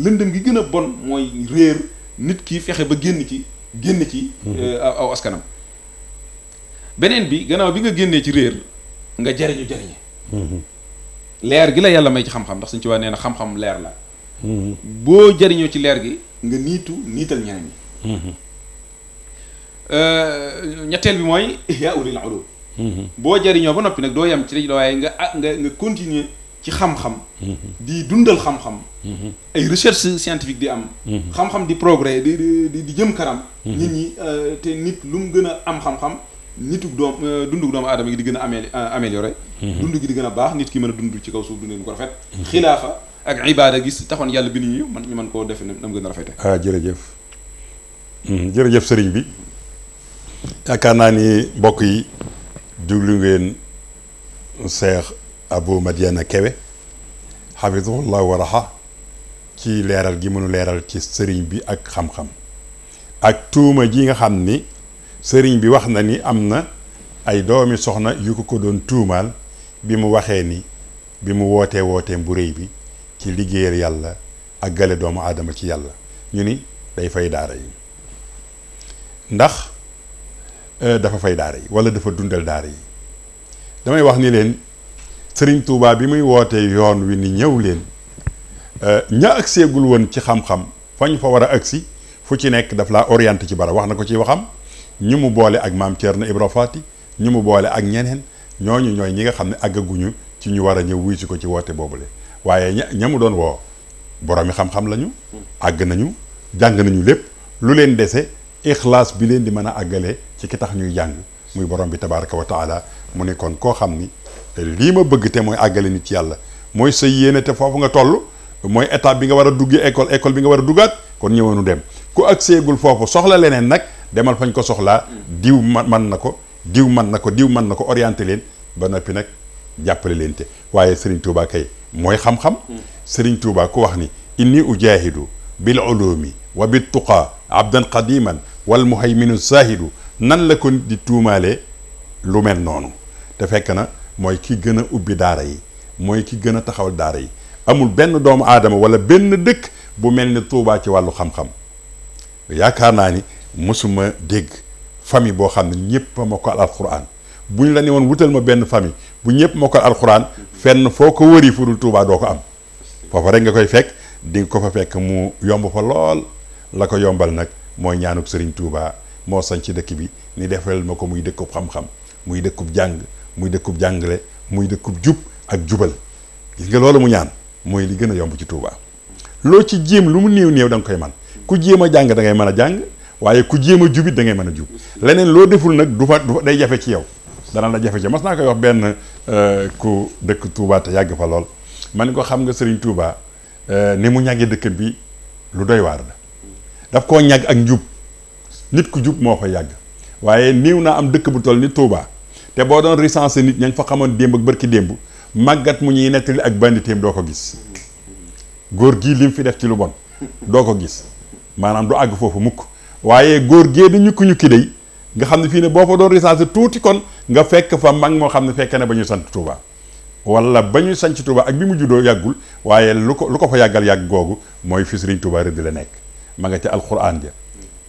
lëndëm gi gën a bon mooy réer nit ki fexe ba génn ci aw askanam beneen bi gannaaw bi nga génnee ci réer nga jariñe leer gi la yàlla may ci xam-xam ndax suñ ci waa nee na xam-xam leer la boo jariñoo ci leer gi nga niital ñeneen ñi ñetteel bi mooy ihya ulil ulum boo jariñoo ba noppi nag doo yem ci waaye nga continuer ci xam-xam di dundal xam-xam ay recherche scientifique di am xam-xam di progrès di jëm kanam nit ñi te nit lu mu gën a am xam-xam nitug dundug doomu aadama gi di gën a amélioré dund gi di gën a baax nit ki mën a dund ci kaw suuf dundeen ko rafet xilaafa ak ibaada gis taxoon yàlla bi ñu mën koo defe nam gën a rafete jërëjëf sëriñ bi yaakaar naa ni mbokk yi déglu ngeen Cheikh Abou Madiyana Kébé hafizahullah wa raha ci leeral gi mënu leeral ci sëriñ bi ak xam-xam ak tuuma ji nga xam ni sëriñ bi wax na ni am na ay doomi soxna yu ko doon tuumaal bi mu waxee ni bi mu wooteem bu rëy bi ci liggéeyal yàlla ak gale doomu aadama ci yàlla ñu ni day fay daara yi ndax dafa fay daara yi wala dafa dundal daara yi damay wax ni leen sëriñ Tuubaa bi muy wootee yoon wi ni ñëw leen ña agseegul woon ci xam-xam fañ fa war a agsi fu ci nekk daf laa orienté ci bara wax na ko ci waxam ñu mu boole ak maam Thierno Ibra Fati ñu mu boole ak ñeneen ñooñu ñooy ñi nga xam ne àggaguñu ci ñu war a ñëw wuy si ko ci woote boobule waaye ña mu doon woo boroomi xam-xam lañu àgg nañu jàng nañu lépp lu leen dese ixlaas bi leen di mën a àggale ci ki tax ñuy jàng muy borom bi tabaraka wa taala mu ne kon koo xam ni lii ma bëgg te mooy àggale nit ci yàlla mooy sa yéene te foofu nga toll mooy étape bi nga war a duggee école bi nga war a duggaat kon ñëwoonu dem ku ak seegul foofu soxla leneen nag demal fañ ko soxlaa diw man na ko diw man na ko orienté leen ba noppi nag jàppale leen te waaye Serigne Touba kay mooy xam-xam Serigne Touba ku wax ni inni ujahidu bil ulumi wa bit tuqa abdan qadiman wal muhayminu zahidu nan la ko di tuumaalee lu mel noonu te fekk na mooy ki gën a ubbi daara yi mooy ki gën a taxawal daara yi amul benn doomu aadama wala benn dëkk bu mel ni Touba ci wàllu xam-xam yaakaar naa ni mosuma dégg famille boo xam ne ñëpp a mokkal alxuraan bu ñu la ne woon wutal ma benn famille bu ñëpp mokkal alxuraan fenn foo ko wëri fu dul Touba doo ko am foofa rek nga koy fekk di nga ko fa fekk mu yomb fa lool la ko yombal nag mooy ñaanuk Serigne Touba moo sañ ci dëkk bi ni defal ma ko muy dëkkub xam-xam muy dëkkub jàng muy dëkkub jàngale muy dëkkub jub ak jubal gis nga loolu mu ñaan mooy li gën a yomb ci Touba. loo ci jéem lu mu néew néew da nga koy man ku jéem a jàng da ngay mën a jàng waaye ku jéem a jubit da ngay mën a jub leneen loo deful nag du fa day jafe ci yow dana la jafe ci mas naa koy wax benn ku dëkk Touba te yàgg fa lool ma ni ko xam nga Serigne Touba ni mu ñàggee dëkk bi lu doy waar la daf koo ñàgg ak njub nit ku jub moo fa yàgg waaye néew naa am dëkk bu toll ni Touba te boo doon recensé nit ña nga fa xamoon démb ak bërki démb màggat mu ñuy nettali ak banditeem doo ko gis góor gii lim fi def ci lu bon doo ko gis maanaam du àgg foofu mukk waaye góor gee di ñukki day nga xam ne fii ne boo fa doon recensé tuuti kon nga fekk fa mag moo xam ne fekk na ba ñu sant Touba wala ba ñu sanc Touba ak bi mu juddoo yàggul waaye lu ko fa yàggal yàgg googu mooy fi Sëriñ Touba rëdd la nekk ma nga ca alquran ja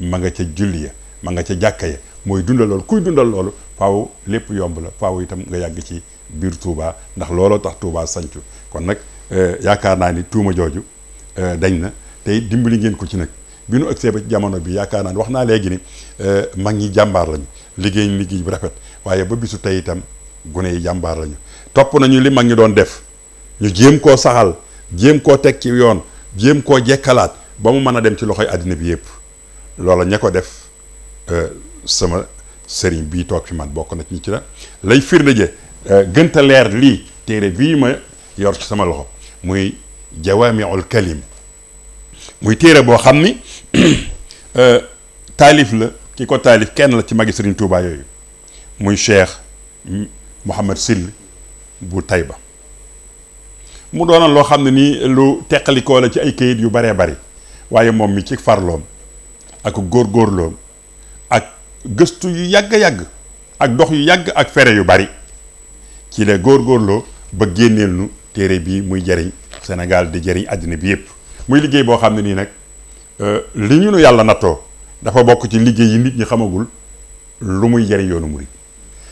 ma nga ca julli ya ma nga ca jàkka ya mooy dundal loolu kuy dundal loolu faaw lépp yomb la faaw itam nga yàgg ci biir Touba ndax looloo tax Touba sancu kon nag yaakaar naa ni tuuma jooju dañ na tey dimbali ngeen ko ci nag bi nu ëgsee ba ci jamono bi yaakaar naa ni wax naa léegi ni mag ñi jàmbaar lañu liggéey bu rafet waaye ba bisu tey itam gune yi jàmbaar lañu topp nañu li mag ñi doon def ñu jéem koo saxal jéem koo teg ci yoon jéem koo jekkalaat ba mu mën a dem ci loxoy àddina bi yépp loola ña ko def sama sëriñ bii toog fi man bokk na ci ñi ci la lay firnde je gënta leer lii téere bii ma yor ci sama loxo muy jawaamiul kalim muy téere boo xam ni taalif la ki ko taalif kenn la ci magi Sëriñ Tuubaa yooyu muy Cheikh Mouhamad Sill bu Tayba mu doonoon loo xam ne nii lu teqalikoo la ci ay kayit yu baree bari waaye moom mi ci farloom ak góorgóorloom ak gëstu yu yàgg-yàgg ak dox yu yàgg ak fere yu bari ci la góorgóorloo ba génneel nu téere bii muy jariñ Sénégal di jariñ àddina bi yépp muy liggéey boo xam ne nii nag li ñu nu yàlla nattoo dafa bokk ci liggéey yi nit ñi xamagul lu muy jariñ yoonu murid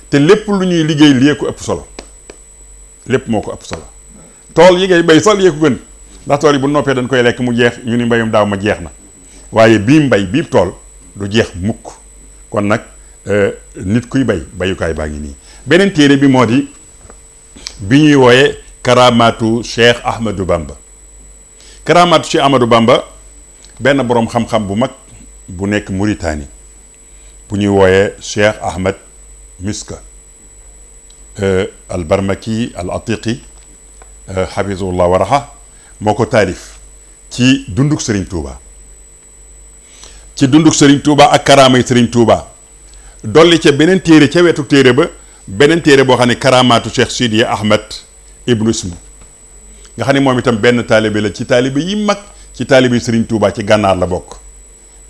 te lépp lu ñuy liggéey lii ko ëpp solo lépp moo ko ëpp solo tool yi ngay bay sax lii ko gën ndax tool yi bu noppee dañ koy lekk mu jeex ñu ni mbayum daaw ma jeex na waaye bii mbay bii tool du jeex mukk kon nag nit kuy bay bayukaay baa ngi nii beneen téere bi moo di bi ñuy wooye Karaamatu Cheikh Ahmadou Bamba Karaamatu Cheikh Ahmadou Bamba benn boroom xam-xam bu mag bu nekk Mauritanie bu ñuy wooye Cheikh Ahmed Miska al Barmaki al Atiqi hafizullah waraha moo ko taalif ci dunduk Serigne Touba ci dunduk Serigne Touba ak karaamay Serigne Touba dolli ca beneen téere ca wetu téere ba beneen téere boo xam ne Karaamatu Cheikh Sidi Ahmed Ibnu Ismu nga xam ne moom itam benn taalibe la ci taalibe yi mag ci taalibe Serigne Touba ci gànnaar la bokk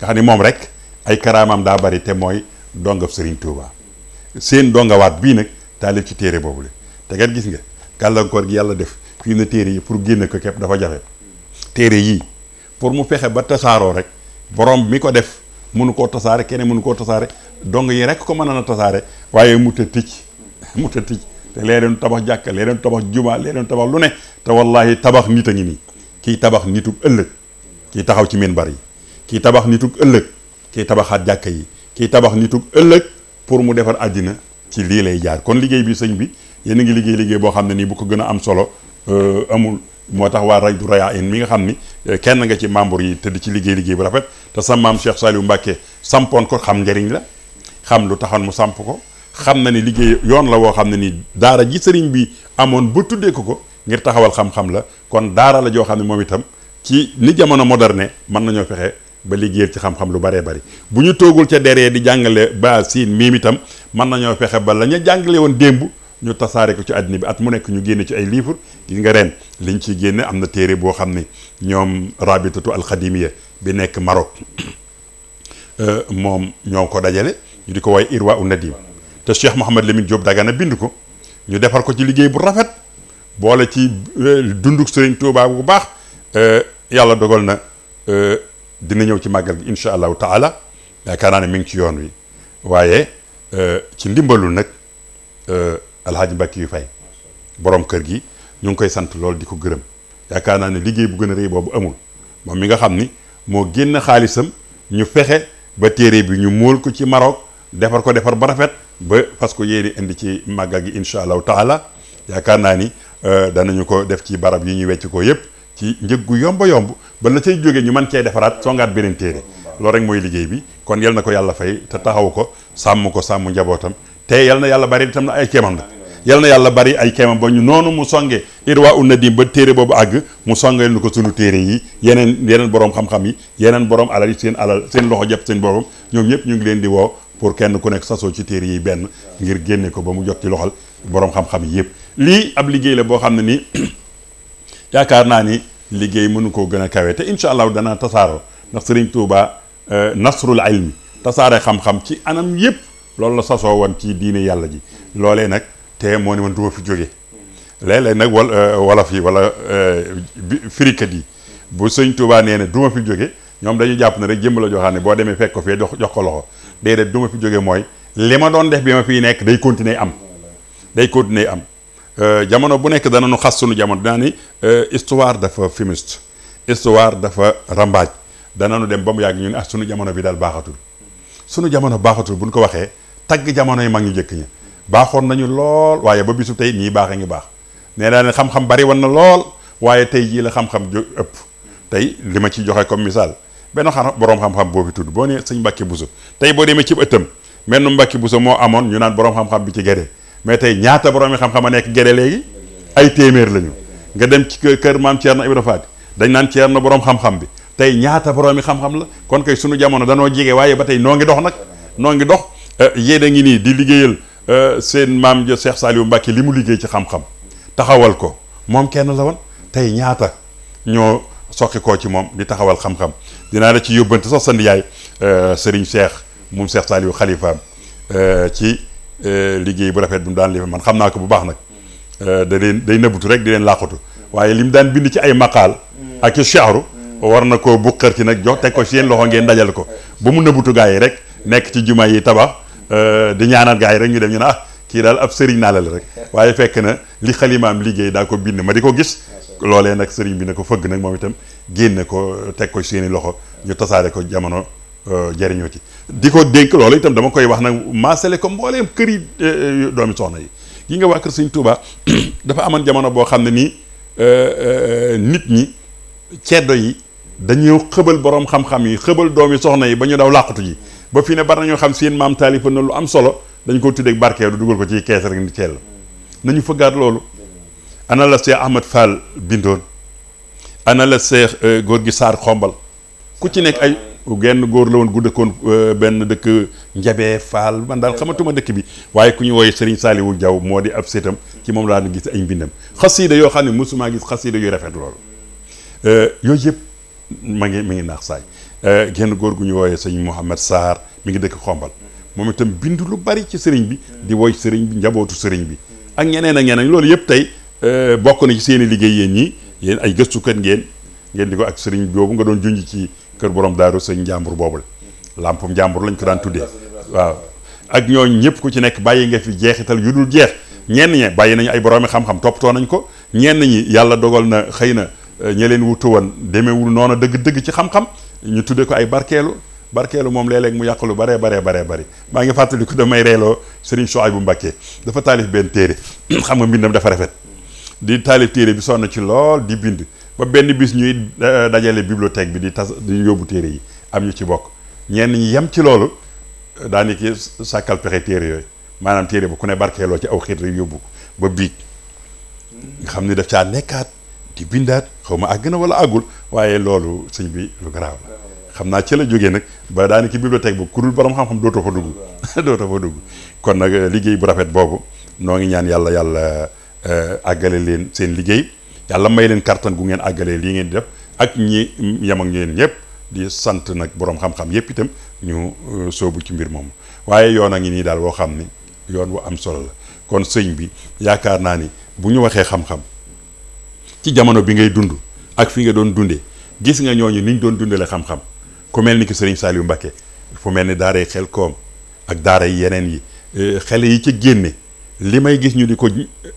nga xam ne moom rek ay karaamam daa bari te mooy dongab Serigne Touba seen dongawaat bii nag taalif ci téere boobu la te kat gis nga gàllankoor gi yàlla def fii na téere yi pour génne ko képp dafa jafe téere yii pour mu fexe ba tasaaroo rek borom mi ko def mënu koo tasaare keneen mënu koo tasaare dong yi rek ko mën a tasaare waaye mu ta ticc te lee tabax jàkka lee tabax juma lee tabax lu ne te wallahi tabax nit a ngi nii kii tabax nitug ëllëg kii taxaw ci minbar yi kii tabax nitug ëllëg kii tabaxaat jàkka yi kii tabax nitug ëllëg pour mu defar àddina ci lii lay jaar kon liggéey bi sëñ bi yéen a ngi liggéey boo xam ne nii bu ko gën a am solo amul moo tax waa Rawdu Rayaahin mi nga xam ni kenn nga ci membre yi tëdd ci liggéey bu rafet te sa maam Cheikh Saliou Mbacké sampoon ko xam njariñ la xam lu taxoon mu samp ko xam na ni liggéey yoon la woo xam ne ni daara ji sëriñ bi amoon ba tuddee ko ngir taxawal xam-xam la kon daara la joo xam ne moom itam ci ni jamono moderne mën nañoo fexe ba liggéeyal ci xam-xam lu baree bari bu ñu toogul ca deree di jàngale ba siin miim itam mën nañoo fexe ba la ñu jàngale woon démb ñu tasaare ko ci àddina bi at mu nekk ñu génne ci ay livre gis nga ren liñ ciy génne am na téere boo xam ne ñoom rabitatu alxadimiya bi nekk Maroc moom ñoo ko dajale ñu di ko waaye Irwa u Nadim te Cheikh Mouhamad Lamine Diop Dagana bind ko ñu defar ko ci liggéey bu rafet boole ci dunduk Serigne Touba bu baax yàlla dogal na dina ñëw ci màggal gi incha allahu taala yaakaar naa ne mi ngi ci yoon wi waaye ci ndimbalul nag alhaaji Mbàkke yu fay borom kër gi ñu ngi koy sant lool di ko gërëm yaakaar naa ne liggéey bu gën a rëy boobu amul moom mi nga xam ni moo génn xaalisam ñu fexe ba téere bi ñu móol ko ci Maroc defar ba rafet ba parce que yéeni indi ci màggal gi incha allahu taala yaakaar naa ni danañu ko def ci barab yi ñuy wecc ko yëpp ci njëg gu yomb ba la cay jógee ñu mën cee defaraat songaat beneen téere loolu rek mooy liggéey bi kon yal na ko yàlla fay te taxaw ko sàmm njabootam te yal na yàlla bari itam na ay kéemam nag yal na yàlla bari ay kéemam ba ñu noonu mu songe irwa un nadim ba téere boobu àgg mu songeel nu ko sunu téere yi yeneen boroom xam-xam yi yeneen boroom alal yi seen loxo jàpp seen borom ñoom ñëpp ñu ngi leen di woo pour kenn ku nekk sasoo ci téere yi benn ngir génne ko ba mu jot ci loxol boroom xam-xam yi yëpp lii ab liggéey la boo xam ne nii yaakaar naa ni liggéey mënu koo gën a kawe te incha allah dana tasaaroo ndax Sëriñ Tuuba nasrul ilmi tasaare xam-xam ci anam yëpp loolu la sasoo woon ci diine yàlla ji loolee nag te moo ne man du ma fi jóge léeg-léeg nag wolof yi wala firikat yi bu Sëriñ Tuuba nee ne du ma fi jóge ñoom dañu jàpp ne rek jëmb la joo xam ne boo demee fekk ko fee jox ko loxo déedéet du ma fi jóge mooy li ma doon def bi ma fiy nekk day continuer am jamono bu nekk dana nu xas sunu jamono dinaa ni histoire dafa fumiste histoire dafa rambaaj dana nu dem ba mu yàgg ñu ne sunu jamono bi daal baaxatul sunu jamono baaxatul bu ñu ko waxee tagg jamono yi mag ñu njëkk ña baaxoon nañu lool waaye ba bisu tey nii baax a ngi baax nee naa ne xam-xam bari woon na lool waaye tey jii la xam-xam jo ëpp tey li ma ci joxe comme misaal benn boroom xam-xam boo fi tudd boo nee sëñ Mbàkke Buso tey boo demee ci ëttam mel nu Mbàkke Buso moo amoon ñu naan boroom xam-xam bi ci Gédé mais tey ñaata borom yi xam-xam a nekk Gédé léegi ay téeméer lañu nga dem ci kër maam Thierno Ibra Faty dañ naan Thierno borom xam-xam bi tey ñaata borom yi xam-xam la kon kay sunu jamono danoo jege waaye ba tey noo ngi dox nag noo ngi dox yéen a ngi nii di liggéeyal seen maam ja Cheikh Saliou Mbacké li mu liggéey ci xam-xam taxawal ko moom kenn la woon tey ñaata ñoo soqi koo ci moom di taxawal xam-xam dinaa la ci yóbbante sax sa ndiyaay Serigne Cheikh moom Cheikh Saliou xalifaam ci liggéey bu rafet bi mu daan liggéey man xam naa ko bu baax nag day nëbbutu rek di leen làqatu waaye li mu daan bind ci ay maqaal ak i shaaru war na koo buqar ci nag jox teg ko ci yéen loxo ngeen dajal ko ba mu nëbbutu gaa yi rek nekk ci juma yi tabax di ñaanal gaa yi rek ñu dem ñu ne kii daal ab sëriñ naa la rek waaye fekk na li xalimaam liggéey daa ko bind ma di ko gis loolee nag sëriñ bi ne ko fëgg nag moom itam génne ko teg ko ci seeni loxo ñu tasaare ko jamono jëriñoo ci di ko dénk loolu itam dama koy wax nag maasale ko mbooleem kër yi doomi soxna yi nga waa kër Sëriñ Tuuba dafa amoon jamono boo xam ne nii nit ñi ceddo yi dañoo xëbal borom xam-xam yi xëbal doomi soxna yi ba ñu daw làqutu ji ba fii ne bari nañoo xam seen maam taalifa na lu am solo dañ ko tuddee barkeelu dugal ko ci kees rek ni ceel nañu fëggaat loolu ana la Cheikh Ahmad Fall bindoon ana la Cheikh góor gi Saar xombal ku ci nekk ay genn góor la woon gu dëkkoon benn dëkk Njabee Fall man daal xamatuma dëkk bi waaye ku ñu wooye Serigne Saliou Diaw moo di ab seetam ci moom laa gis ay mbindam xasiida yoo xam ne mosumaa gis xasiida yu rafet loolu yooyu yëpp mi ngi naax saay genn góor gu ñu wooyee sëñ Mouhamed Sarr mi ngi dëkk xombal moom itam bind lu bari ci sëriñ bi di woy sëriñ bi njabootu sëriñ bi ak ñeneen ak ñeneen loolu yëpp tey bokk na ci seen i liggéey yéen ñii yéen ay gëstukat ngeen di ko ak sëriñ boobu nga doon junj ci kër borom daaru sëñ njàmbur boobul lampum njàmbur lañ ko daan tuddee waaw ak ñooñ ñëpp ku ci nekk bàyyi nga fi jeexital yu dul jeex ñenn ñe bàyyi nañu ay boroomi xam-xam toppatoo nañ ko ñenn ñi yàlla dogal na xëy na ña leen wutu woon demeewul noonu dëgg-dëgg ci xam-xam ñu tuddee ko ay barkeelu moom léeg-léeg mu yàq lu baree bari maa ngi fàttaliku damay reeloo Serigne Souhaïbou Mbacké dafa taalif benn téere xam nga mbindam dafa rafet di taalif téere bi sonn ci lool di bind ba benn bis ñuy dajale bibliothèque bi di yóbbu téere yi am ñu ci bokk ñenn ñi yem ci loolu daanaka sàkkal pexe téere yooyu maanaam téere bu ku ne barkeeloo ci aw xiit rek yóbbu ba biig nga xam ni daf caa nekkaat di bindaat xaw ma àgg na wala àggul waaye loolu sëñ bi lu garaaw la xam naa ci la jógee nag ba daanaka bibliothèque bu ku dul borom xam-xam dootoo fa dugg kon nag liggéey bu rafet boobu noo ngi ñaan yàlla àggale leen seen liggéey yàlla may leen kartan gu ngeen àggalee lii ngeen di def ak ñi yem ak ñeen ñëpp di sant nag borom xam-xam yëpp itam ñu soobu ci mbir moomu waaye yoon a ngi nii daal woo xam ni yoon wu am solo la kon sëñ bi yaakaar naa ni bu ñu waxee xam-xam ci jamono bi ngay dund ak fi nga doon dundee gis nga ñooñu ni ñu doon dundale xam-xam ku mel ni ki Serigne Saliou Mbacké fu mel ni daaray Xelkom ak daara yi yeneen yi xale yi ca génne li may gis ñu di ko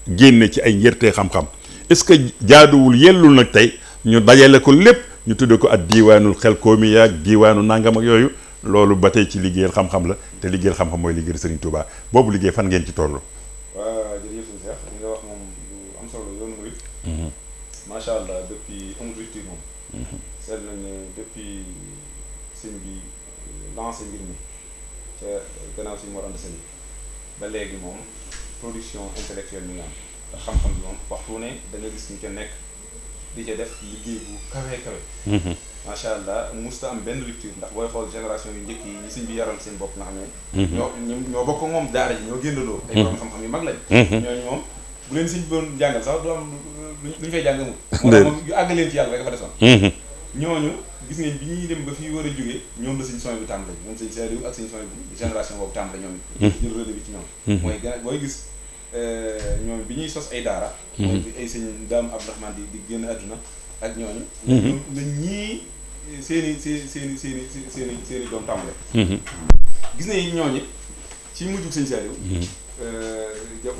génne ci ay njërtee xam-xam est-ce que jaaduwul yellul nag tey ñu dajale ko lépp ñu tudde ko ak diiwaanul Xelkom yi ak diiwaanu nangam ak yooyu loolu ba tey ci liggéeyal xam-xam la te liggéeyal xam-xam mooy liggéeyal Serigne Touba boobu liggéey fan ngeen ci toll. waaw jërëjëf Cheikh li nga wax moom lu am solo yoonu murid macha allah depuis amul rupture moom seet nañ ne depuis sëñ bi lancé mbir mi ca gannaaw si Mor Anta Sali ba léegi moom production intellectuelle mi nga am te xam-xam bi moom waxtu ne da nga gis ñu ca nekk di ca def liggéey bu kawe kawe macha allah musta am benn rupture ndax booy xool génération yu njëkk yi ñi sëñ bi yaral seen bopp nga xam ne ñoo bokk moom daara ji ñoo génnaloo ay borom xam-xam yu mag lañ ñooñu moom bu leen sëñ doon jàngal sax du am lu ñu fay jàng amul moo moom yu àgg leen ci yàlla rek dafa desoon ñooñu gis ngeen bi ñuy dem ba fii war a jógee ñoom la sëñ son bi tàmbale moom sëñ Saliou ak sëñ son bi génération boobu tàmbale ñoom jël relais bi ci ñoom mooy gën booy gis ñoom bi ñuy sos ay daara mooy ay sëñ Daam Abdourahmane di génn àdduna ak ñooñu la ñii seeni doom tàmbale gis nañ ñooñu ci mujjug sëñ Saliou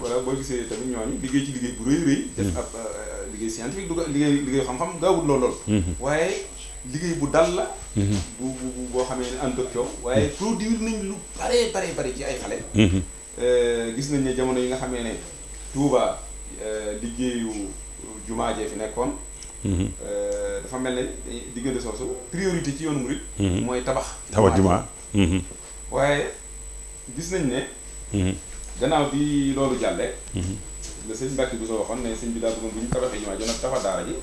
wala boo gisee tamit ñooñu liggéey ci liggéey bu rëy rëy def ab liggéey scientifique du liggéey xam-xam gaawul lool waaye liggéey bu dal la bu boo xamee ne ànd ak coow waaye produire nañ lu bare ci ay xale gis nañ ne jamono yi nga xamee ne Touba liggéeyu jumaa jee fi nekkoon dafa mel ne diggante soosu priorité ci yoonu murid mooy tabax jumaa waaye gis nañ ne gannaaw bi loolu jàllee la sëñ Mbàkke bu soo waxoon ne sëñ bi daa bëggoon bu ñu tabaxee jumaa ji nag tabax daara ji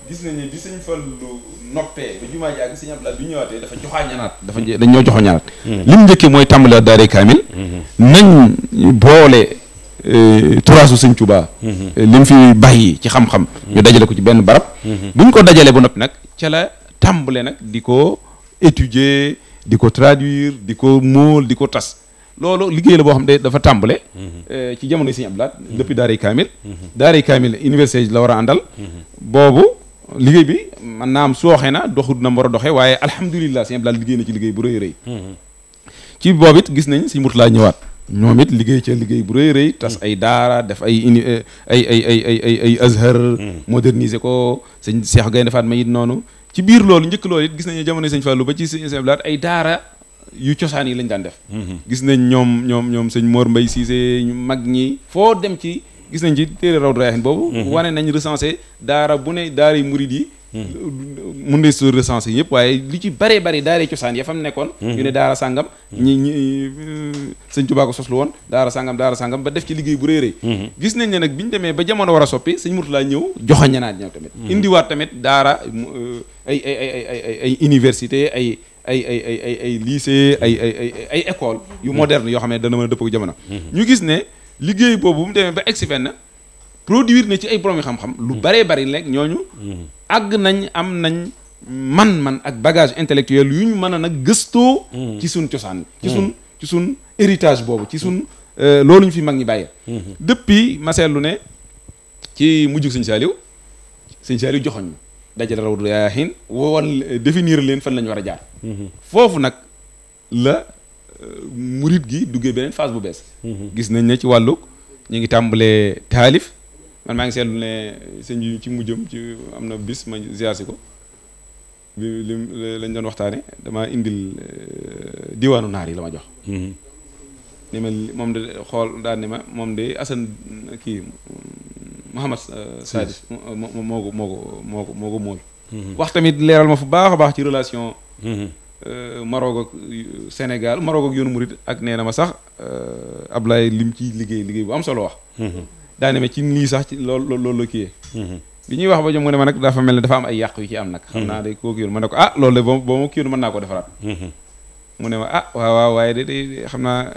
gis nañ ne bi sëñ Fallu noppee ba jumaa ji ak sëñ Abdou Lahad bi ñëwaatee dafa joxaañanaat dañ ñoo joxoñanaat li mu njëkkee mooy tàmbali daaray kaamil nañ boole turaasu sëñ Tuubaa li mu fi bàyyi ci xam-xam ñu dajale ko ci benn barab bu ñu ko dajalee ba noppi nag ca la tàmbale nag di ko étudier di ko traduire di ko móol di ko tas loolu liggéey la boo xam ne dafa tàmbale ci jamono Sëñ Abdou Lahad depuis daaray kaamil université la war a àndal boobu liggéey bi man naa am sooxee na doxut na mu war a doxee waaye alhamdulilah Sëñ Abdou Lahad liggéey na ci liggéey bu rëy rëy ci boobu it gis nañ Sëñ Murtala ñëwaat ñoom it liggéey ca liggéey bu rëy rëy tas ay daara def ay azhar moderniser ko sëñ Cheikh Gaynde Fatma it noonu ci biir loolu njëkk loolu it gis nañu jamono Sëñ Fallou ba ci Sëñ Abdou Lahad ay daara yu cosaan yi lañ daan def gis nañ ñoom sëñ Mor Mbay Cissé ñu mag ñi foo dem ci gis nañ ci téere Rawdu Rayaahiin boobu wane nañ recensé daara bu ne daara yi murid yi mun ne su recensé yëpp waaye li ci bare daara cosaan ya fa mu nekkoon ñu ne daara sàngam ñi sëñ Tuubaa ko soslu woon daara sàngam ba def ci liggéey bu rëy rëy gis nañ ne nag bi ñu demee ba jamono war a soppi sëñ Murtala ñëw joxoñanaat ñëw tamit indiwaat tamit daara ay université ay lycée ay école yu moderne yoo xam ne dana mën a dëppoo ak jamono ñu gis ne liggéey boobu bu mu demee ba egsi fenn produire na ci ay borom xam-xam lu baree bari lekk ñooñu àgg nañ am nañ man ak bagage intellectuel yu ñu mën a nag gëstoo ci suñ cosaan ci suñ héritage boobu ci suñ loolu ñu fi mag ñi bàyyee depuis ma seetlu ne ci mujjug Sëñ Saliou joxoñ ma dajale Rawdu Rayaahiin woon définir leen fan lañu war a jaar foofu nag la murit gi duggee beneen phase bu bees gis nañ ne ci wàllu ñu ngi tàmbalee taalif man maa ngi seetlu ne sëñ bi ci mujjam ci am na bis ma ziar si ko bi li lañ doon waxtaane dama indil diwaanu naar yi la ma jox ni ma moom de xool daal ni ma moom de Assane kii Mouhamad Sadif moo ko mool wax tamit leeral ma fu baax a baax ci relation Maroc ak Sénégal Maroc ak yoonu murit ak nee na ma sax Ablaye lim ci liggéey bu am solo wax daane ma ci lii sax ci loolu la kiyee bi ñuy wax ba jom mu ne ma nag dafa mel ne dafa am ay yàq yu ci am nag xam naa day koo kiyoon ma ne ko loolu de boo ma kiyoon mën naa ko defaraat mu ne ma waaw waaye de xam naa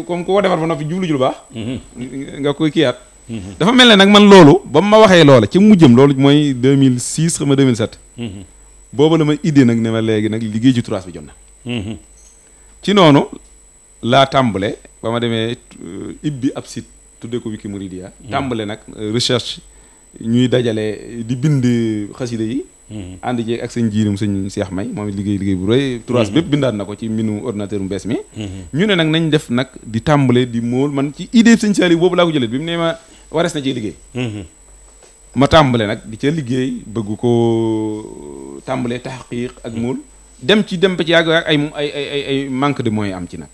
comme ko defar ba noppi jublu ju lu baax nga koy kiyaat dafa mel ne nag man loolu ba ma waxee loola ci mujjëm loolu mooy 2006 xam nga 2007 booba la ma idée nag ne ma léegi nag liggéey ci turaas bi jot na ci noonu laa tàmbale ba ma demee ibbi ab site tuddee ko Wiki Mouridia tàmbale nag recherche ñuy dajale di bind xasida yi ànd jeeg ak sëñ jiinum sëñ Cheikh May moom liggéey bu rëy turaas bépp bindaat na ko ci mbinu ordinateur bu bees mi ñu ne nag nañ def nag di tàmbale di móol man ci idée sëñ Saliou boobu laa ko jëlee bi mu ne ma warees na ci liggéey ma tàmbale nag di ca liggéey bëgg ko tàmbalee taxqiq ak móol dem ba ci yàgg ay manque de moyens am ci nag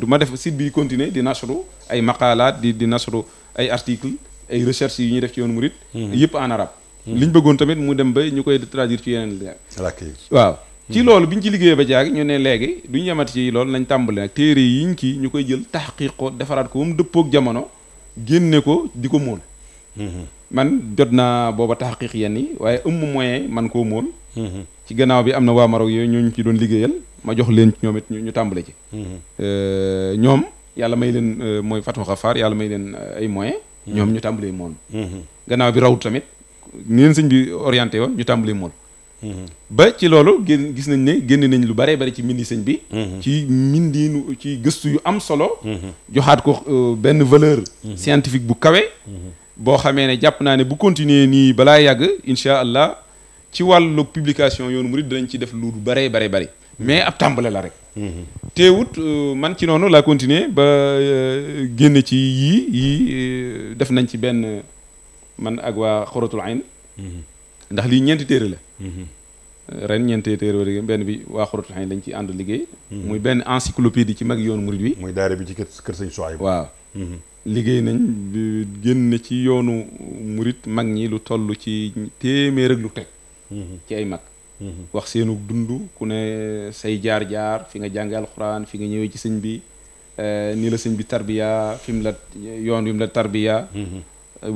ma def site bi continuer di nasru ay maqalaat di nasru ay article ay recherches yi ñuy def ci yoonu murid yëpp en arabe liñ bëggoon tamit mu dem ba ñu koy traduire ci yeneen waaw ci loolu bi ñu ci liggéeyee ba jaag ñu ne léegi duñu yemati ci loolu nañ tàmbali nag téere yiñ kii ñu koy jël taxqiq ko defaraat ko ba mu dëppook jamono génne ko di ko móol man jot naa booba taxqiq yenn yi waaye moyen man koo móol ci gannaaw bi am na waa Maroc yooyu ñooñu ci doon liggéeyal ma jox leen ñoom it ñu tàmbale ci ñoom yàlla may leen mooy Fatou Xafaar yàlla may leen ay moyens ñoom ñu tàmbalee mool gannaaw bi rawut tamit ni leen sëñ bi orienté woon ñu tàmbalee mool ba ci loolu gis nañ ne génn nañ lu bare bari ci mbindi sëñ bi ci mbindiinu ci gëstu yu am solo joxaat ko benn valeur scientifique bu kawe boo xamee ne jàpp naa ne bu continuer nii balaa yàgg incha allah ci wàllu publication yoonu murid dinañ ci def lu bare bari mais ab tàmbale la rek teewut man ci noonu laa continuer ba génn ci yii def nañ ci benn man ak waa Xuratul Ayn ndax lii ñeenti téere la ren ñeenti téere wala benn bi waa Xuratul Ayn lañ ci ànd liggéey muy benn encyclopédie ci mag yoonu murid bi muy daara bi ci kër sëñ Souhaïbou waaw liggéey nañ génn ci yoonu murid mag ñi lu toll ci téeméer ak lu teg ci ay mag wax seenu dund ku ne say jaar-jaar fi nga jànge alxuraan fi nga ñëwee ci sëñ bi nii la sëñ bi tarbiya fi mu la yoon wi mu la tarbiya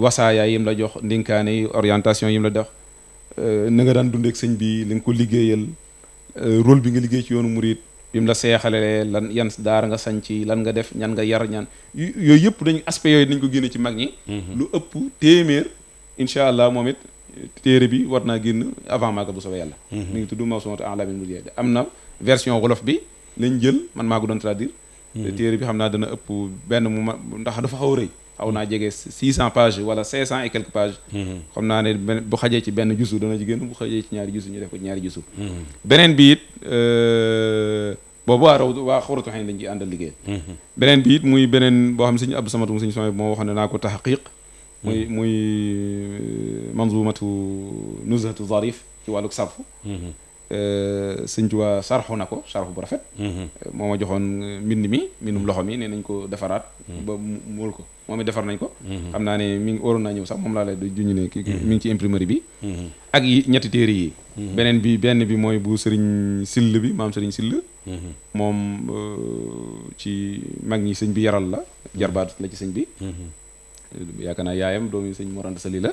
wasaaya yim la jox ndinkaane yi orientation yim la dox na nga daan dundeek sëñ bi li nga ko liggéeyal rôle bi nga liggéey ci yoonu murid bi mu la seexalee lan yan daara nga sañ ci lan nga def ñan nga yar ñan yooyu yëpp dañ aspect yooyu dañ ko génne ci mag ñi lu ëpp téeméer incha allah moom it téere bi war naa génn avant màggal bu soobee yàlla mi ngi tudd Mawsu'atu A'lamil Muriid am na version wolof bi lañ jël man maa ko doon traduire téere bi xam naa dana ëpp benn mu ma ndax dafa xaw a rëy xaw naa jege 600 pages wala 500 et quelques pages xam naa ne bu xajee ci benn jusu dana ci génn bu xajee ci ñaari jusu ñu def ko ci ñaari jusu beneen bi it boobu waa Xuratul Ayn lañ ci àndal liggéey beneen bi it muy beneen boo xam ne sëñ Abdou Samad sëñ Souhaïbou moo waxoon ne naa ko tahqiq muy manzumatu nuzhatu zarif ci wàlluk sarfu sëñ Tuubaa sarxu na ko sarxu bu rafet moo ma joxoon mbindum loxo mi ne nañ ko defaraat ba muul ko moom it defar nañ ko xam naa ne mi ngi waroon naa ñëw sax moom laa lay juñu ne mi ngi ci imprimerie bi ak yi ñetti téere yi benn bi mooy bu sëriñ Sill bi maam sëriñ Sill moom ci mag ñi sëñ bi yaral la jarbaat la ci sëñ bi yaakaar naa yaayam doomi sëñ Mor Anta Sali la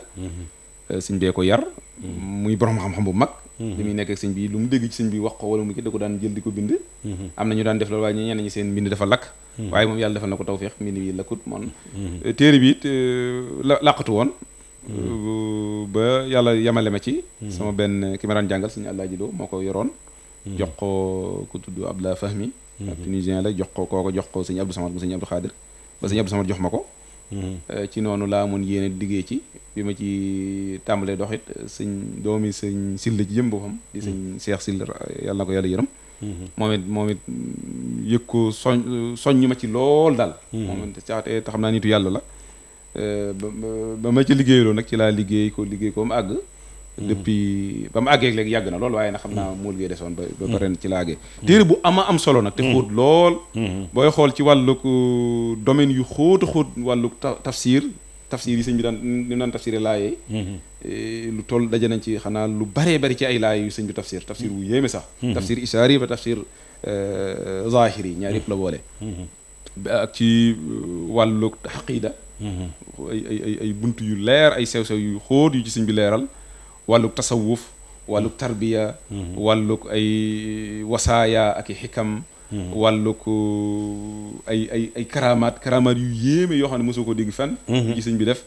sëñ bee ko yar muy borom xam-xam bu mag li muy nekk ak sëñ bi lu mu dégg ci sëñ bi wax ko wala mu ki da ko daan jël di ko bind am na ñu daan def loolu waaye ñenn ñi seen mbind dafa lakk waaye moom yàlla defal na ko tawfeex mbind yi lakkut moom téere bi it làqatu woon ba yàlla yamale ma ci sama benn ki ma daan jàngal sëñ Àllaaji Lo moo ko yoroon jox ko ku tudd Abdallah Fahmi ab tunisien la jox ko sëñ Abdou Samad bu sëñ Abdou Khadir ba sëñ Abdou Samad jox ma ko ci noonu laa mun yéene diggee ci bi ma ci tàmbalee doxit sëñ doomi sëñ Sill ci jëm boppam di sëñ Cheikh Sill yàlla na ko yàlla yërëm moom it yëg ko soññ ma ci lool daal moom te xam naa nitu yàlla la ba ma ci liggéeyaloo nag ci laa liggéey ko ba mu àgg depuis ba mu àggee léegi yàgg na lool waaye nag xam naa moo liggéey desoon ba ren ci laa àggee téere bu am solo nag te xóot lool booy xool ci wàllug domaine yu xóot a xóot wàllug tafsir yi sëñ bi daan tafsiré laayee lu toll daje nañ ci xanaa lu baree bari ci ay laay yu sëñ bi tafsir wu yéeme sax tafsir ishaari ba tafsir zahiri ñaar yëpp la boole ak ci wàllug xaqiida ay bunt yu leer ay sew-sew yu xóot yu ci sëñ bi leeral wàllug tasawuf wàllug tarbiya wàllug ay wasaaya ak i xikam wàllug ay karamaat yu yéeme yoo xam ne mosoo ko dégg fenn yu ci sëñ bi def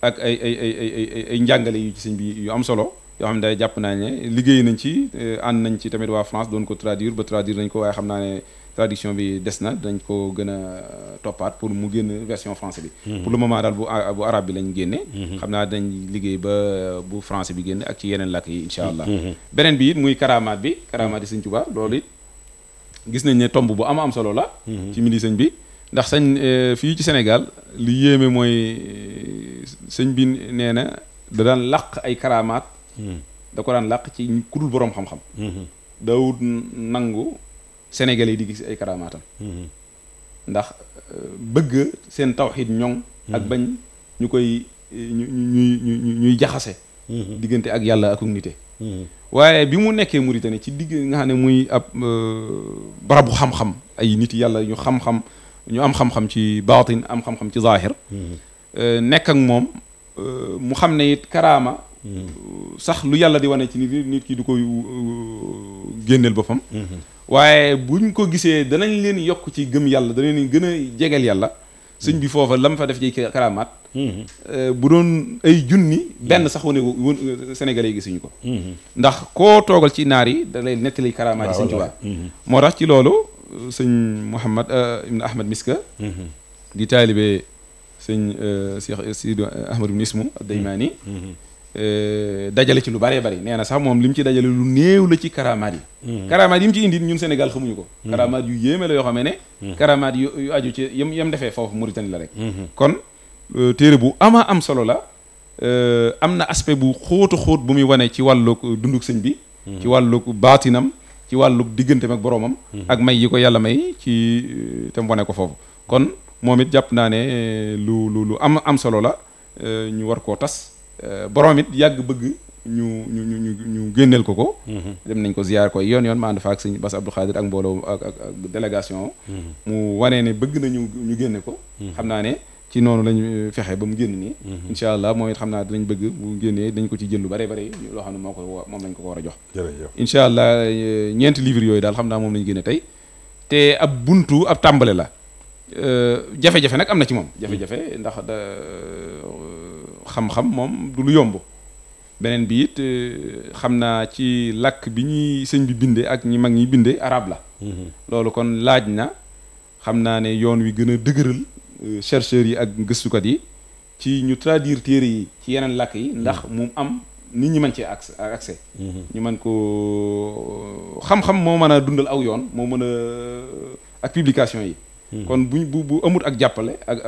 ak ay njàngale yu ci sëñ bi yu am solo yoo xam ne day jàpp naa ne liggéey nañ ci ànd nañ ci tamit waa France doon ko traduire nañ ko waaye xam naa ne traduction bi des na dañ ko gën a toppaat pour mu génn version français bi pour le moment daal bu arabe bi lañ génne xam naa dañ liggéey ba bu français bi génne ak ci yeneen làkk yi incha allah beneen bi it muy karamaat yi sëñ Tuubaa loolu it gis nañ ne tomb bu am solo la ci mbindi sëñ bi ndax fii ci Sénégal li yéeme mooy sëñ bi nee na da daan làq ay karamaat da ko daan làq ci ku dul boroom xam-xam daawut nangu Sénégalais yi di gis ay karaamaatam ndax bëgg seen tawxiid ñoŋ ak bañ ñu koy ñuy jaxase diggante ak yàlla ak nite waaye bi mu nekkee Mauritanie ci digg nga xam ne muy ab barabu xam-xam ay nit yàlla ñu xam-xam ñu am xam-xam ci baatin am xam-xam ci zaahir nekk ak moom mu xam ne it karaama sax lu yàlla di wane ci nit ki du koy génneel boppam waaye buñ ko gisee danañ leen yokk ci gëm yàlla danañ leen gën a jegeel yàlla sëñ bi foofa la mu fa def ci karaamaat bu doon ay junni benn sax wane woon Sénégalais yi gisuñu ko ndax koo toogal ci naar yi da lay nettali karaamaat yi sëñ Tuubaa moo tax ci loolu sëñ Mouhamad ibn Ahmad Miska di taalibe sëñ Cheikh Sidi Ahmad ibn Ismu ad-Daymaani dajale ci lu bëree bëri nee na sax moom li mu ci dajale lu néew la ci karamaat yi karamaat yi mu ci indi ñun Sénégal xamuñu ko karamaat yu yéeme la yoo xam ne karamaat yu aju ci yam defee foofu Mauritanie la rek kon téere bu am solo la am na aspect bu xóotu xóot bu muy wane ci wàllug dunduk sëñ bi ci wàllug baatinam ci wàllug digganteem ak boroomam ak may yi ko yàlla may ci te mu wane ko foofu kon moom it jàpp naa ne lu am solo la ñu war koo tas borom it yàgg bëgg ñu génneel ko dem nañ ko ziyaar koy yoon ma ànd fa ak sëñ Bass Abdou Khadir ak mbooloo ak délégation mu wanee ne bëgg nañu ñu génne ko xam naa ne ci noonu lañu fexe ba mu génn nii incha allah moom it xam naa dinañ bëgg bu génnee dañ ko ci jël lu bare bare loo xam ne moom lañ ko war a jox incha allah ñeenti livres yooyu daal xam naa moom lañu génne tey te ab buntu ab tàmbale la jafe-jafe nag am na ci moom jafe-jafe ndax xam-xam moom du lu yomb beneen bi it xam naa ci làkk bi ñuy sëñ bi binde ak ñi mag ñi binde arab la loolu kon laaj na xam naa ne yoon wi gën a dëgëral chercheurs yi ak gëstukat yi ci ñu traduire téere yi ci yeneen làkk yi ndax mu am nit ñi mën cee accès ñu mën ko xam-xam moo mën a dundal aw yoon moo mën a ak publication yi kon bu amut ak jàppale ak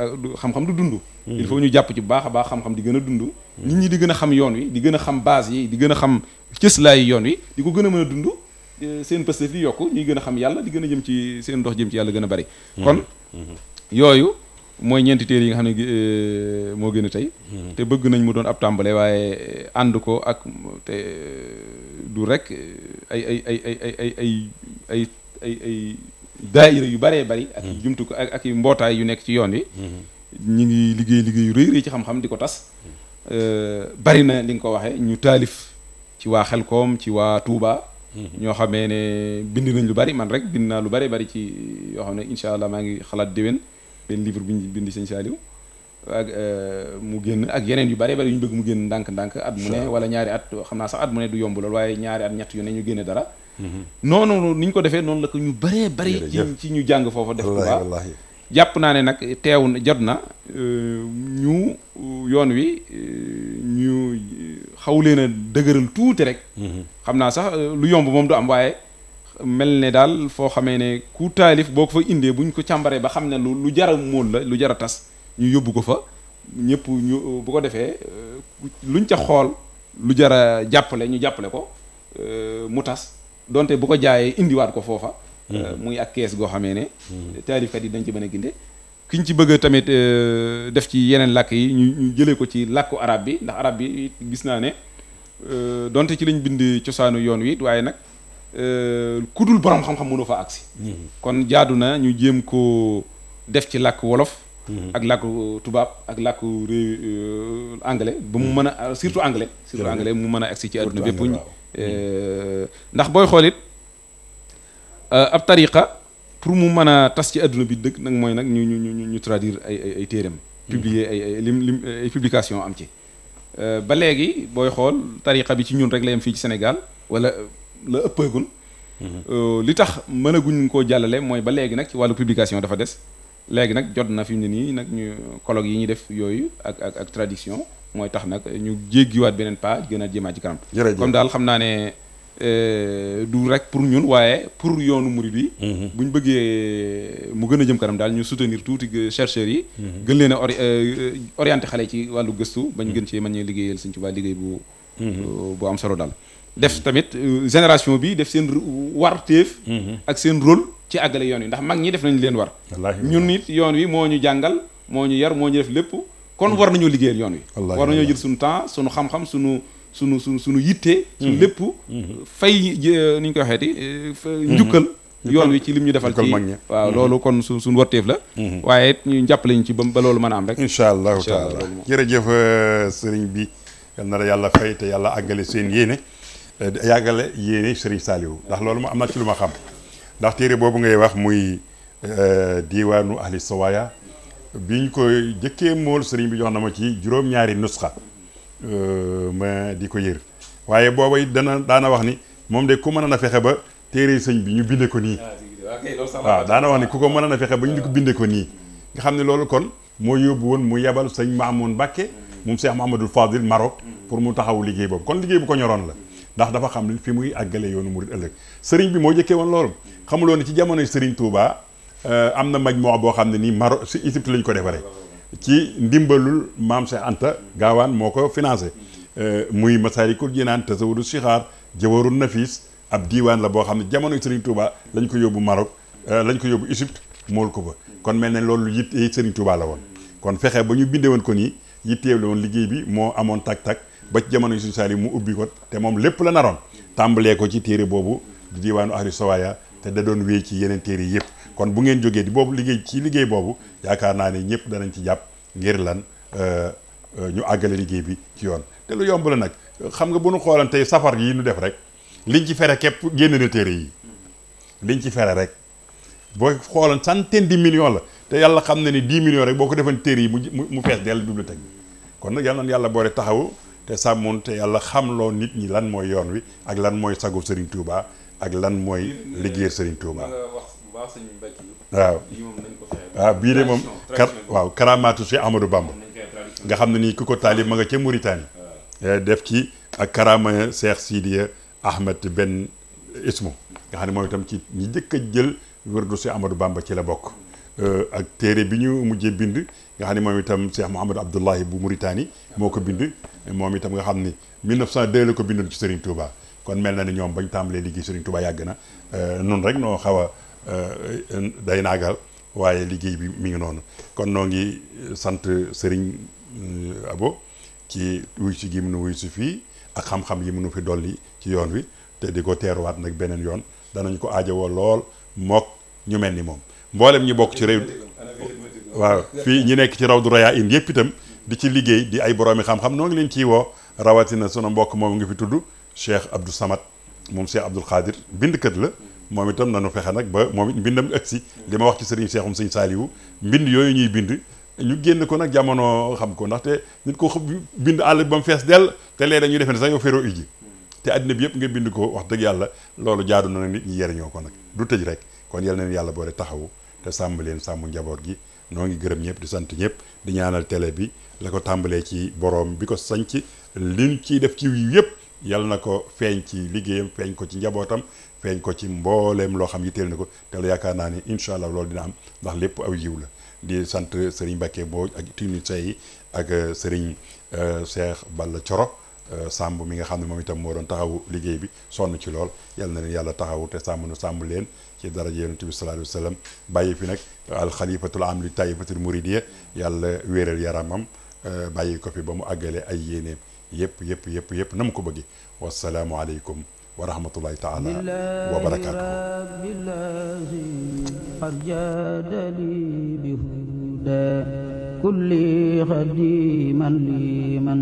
xam-xam du dund il faut ñu jàpp ci bu baax a baax xam-xam di gën a dund nit ñi di gën a xam yoon wi di gën a xam base yi di gën a xam cëslaayi yoon wi di ko gën a mën a dund seen pëstef di yokku ñuy gën a xam yàlla di gën a jëm ci seen ndox jëm ci yàlla gën a bari kon yooyu mooy ñeenti téere yi nga xam ne moo gën a tey te bëgg nañ mu doon ab tàmbale waaye ànd ko ak te du rek ay daayira yu bëree bëri ak jumtu ko ak mbootaay yu nekk ci yoon wi ñu ngi liggéey yu rëy ci xam-xam di ko tas bari na li nga ko waxee ñu taalif ci waa Xelkom ci waa Touba ñoo xamee ne bind nañ lu bari man rek bind naa lu bari ci yoo xam ne incha allah maa ngi xalaat déwén benn livre bi ñu bind sëñ Saliou ak mu génn ak yeneen yu bari yu ñu bëgg mu génn ndànk-ndànk at mu ne wala ñaari at xam naa sax at mu ne du yomb lool waaye ñaari at ñett yu ne ñu génne dara noonu ni ñu ko defee noonu la ko ñu bëree bëri ci ñu jàng foofa def ko baax jàpp naa ne nag teew na jot na ñu yoon wi ñu xaw leen a dëgëral tuuti rek xam naa sax lu yomb moom du am waaye mel ne daal foo xamee ne ku taalif boo ko fa indee buñ ko càmbaree ba xam ne lu jara móol la lu jara tas ñu yóbbu ko fa ñëpp ñu bu ko defee luñ ca xool lu jara jàppale ñu jàppale ko mu tas donte bu ko jaayee indiwaat ko foofa muy ak kees goo xamee ne taalifkat yi dañ ci mën a ginde ki ñu ci bëgg tamit def ci yeneen làkk yi ñu jëlee ko ci làkku arab bi ndax arab bi gis naa ne donte ci lañ bind cosaanu yoon wi waaye nag ku dul borom xam-xam mënu fa agsi kon jaadu na ñu jéem ko def ci làkk wolof ak làkku tubaab ak làkku réew anglais ba mu mën a surtout anglais mu mën a agsi ci àdduna bépp ndax booy xool it ab tariqa pour mu mën a tas ci àdduna bi dëgg nag mooy nag ñu traduire ay téeram publier ay publication am ci ba léegi booy xool tariqa bi ci ñun rek la yem fii ci Sénégal wala la ëppeegul li tax mënaguñ koo jàllale mooy ba léegi nag ci wàllu publication dafa des léegi nag jot na fi mu ne nii nag ñu colloque yi ñuy def yooyu ak traduction mooy tax nag ñu jéggiwaat beneen pas gën a jëmaat ci kanam comme daal xam naa ne du rek pour ñun waaye pour yoonu murid bi buñ bëggee mu gën a jëm kanam daal ñu soutenir tuuti chercheurs yi gën leen a orienté xale ci wàllu gëstu bañ gën cee mën ñee liggéeyal Sëñ Tuubaa liggéey bu am solo daal def tamit génération bi def seen warteef ak seen rôle ci àggale yoon wi ndax mag ñi def nañu leen war ñun nit yoon wi moo ñu jàngal moo ñu yar moo ñu def lépp kon war nañoo liggéeyal yoon wi war nañoo jël suñu temps suñu xam-xam suñu yitte suñu lépp fay ni ñu koy waxeeti njukkal yoon wi ci lim ñu defal ci waaw loolu kon suñu warteef la waaye ñu jàppale ñu ci ba loolu mën a am rek incha allahu taala jërëjëf sëriñ bi yal na la yàlla fay te yàlla àggale seen yéene yàggale yéene sëriñ Saliou ndax loolu mu am na ci lu ma xam ndax téere boobu ngay wax muy diiwaanu ahli sawaaya biñ ko jëkkee mool sëriñ bi jox na ma ci juróom-ñaari nusxa ma di ko yër waaye booba it daana wax ni moom de ku mën a fexe ba téere sëñ bi ñu binde ko nii waaw daana wax ni ku ko mën a fexe ba ñu di ko binde ko nii nga xam ne loolu kon moo yóbbu woon mu yebal sëñ Maamoun Mbàkke moom Cheikh Mouhamadoul Fadil Maroc pour mu taxawu liggéey boobu kon liggéey bu ko ñoroon la ndax dafa xam fi muy àggale yoonu murid ëllëg sëriñ bi moo jëkkee woon loolu xamuloo ni ci jamonoy sëriñ Touba am na majmoo boo xam ne nii Maroc si Égypte lañ ko defaree ci ndimbalul maam Cheikh Anta Gaawaan moo ko financé muy Masaalikul Jinaan Tasawudu Sixaar Jawarun Nafis ab diiwaan la boo xam ne jamonoy sëriñ Touba lañ ko yóbbu Maroc lañ ko yóbbu Égypte mool ko fa kon mel ne loolu yitte sëriñ Touba la woon kon fexe ba ñu bindee woon ko nii yitteew la woon liggéey bi moo amoon tak-tak ba ci jamono Sëriñ Saaliw mu ubbi ko te moom lépp la naroon tàmbalee ko ci téere boobu di diiwaanu ahli sawaaya te da doon wéy ci yeneen téere yëpp kon bu ngeen jógee di boobu liggéey boobu yaakaar naa ne ñëpp danañ ci jàpp ngir lan ñu àggale liggéey bi ci yoon te lu yomb la nag xam nga bu nu xoolan tey safar yi nu def rek liñ ci fere képp génn na téere yi liñ ci fere rek boo xoolan centaine de millions la te yàlla xam na ni 10 millions rek boo ko defan téere yi mu fees dell bibliothèque bi kon nag yàlla na yàlla boole taxawu te sàmmoon te yàlla xamloo nit ñi lan mooy yoon wi ak lan mooy sagu Serigne Touba ak lan mooy liggéey Serigne Touba waaw waaw bii de moom waaw karamaatu Cheikh Ahmadou Bamba nga xam ne nii ku ko taalib ma nga ca Mauritanie def ci ak karama Cheikh Sidiya Ahmed Ben Ismo nga xam ne moom itam ci ñi njëkk a jël wërdu Cheikh Ahmadou Bamba ci la bokk ak téere bi ñu mujjee bind nga xam ne moom itam Cheikh Mouhamadou Abdoulahi bu Mauritanie moo ko bind moom itam nga xam ni 1902 la ko bindoon ci Serigne Touba kon mel na ni ñoom bañ tàmbalee liggéey Serigne Touba yàgg na nun rek noo xaw a day naagal waaye liggéey bi mi ngi noonu kon noo ngi sant Serigne Abo ci wuy si gi mënu wuy si fii ak xam-xam yi mënu fi dolli ci yoon wi te di ko teeruwaat nag beneen yoon danañ ko aajowoo lool mook ñu mel ni moom mboolem ñi bokk ci réew waaw fii ñi nekk ci Rawdu Rayaahin yëpp itam di ci liggéey di ay boroomi xam-xam noo ngi leen ciy woo rawatina sunu mbokk moom ngi fi tudd Cheikh Abdou Samad moom Cheikh Abdoul Khadir bindkat la moom itam nanu fexe nag ba moom it mbindam agsi li ma wax ci sëriñ Cheikhum sëñ Saaliwu mbind yooyu ñuy bind ñu génn ko nag jamono xam ko ndaxte nit ko bind àll ba mu fees dell te léegi dañuy defe ne sax yow féro iji te àddina bi yëpp nga bind ko wax dëgg yàlla loolu jaadu na nit ñi yeriñoo ko nag du tëj rek kon yal na leen yàlla boole taxawu te sàmm leen sàmm njaboot gi noo ngi gërëm ñëpp di sant ñëpp di ñaanal télé bi la ko tàmbalee ci boroom bi ko sañc liñ ciy def ci yiw yëpp yal na ko feeñ ci liggéeyam feeñ ko ci njabootam feeñ ko ci mbooleem loo xam yitteel na ko te la yaakaar naa ni incha allah loolu dina am ndax lépp aw yiw la di sant Serigne Mbacké Mbodj ak techniciens yi ak Serigne Cheikh Balla Coro Samb mi nga xam ne moom itam moo doon taxawu liggéey bi sonn ci lool yal na leen yàlla taxawu te sàmm nu sàmm leen ci daraja yonent bi sallallahu alayhi wa sallam bàyyi fi nag alxalifatul am li taifatul muridiyya yàlla wéeral yaramam bàyyi ko fi ba mu àggale ay yéeneem yëpp na mu ko bëgge wasalaamu aleykum wa rahmatullahi taala wa barakaatuhu kulli xadiman liman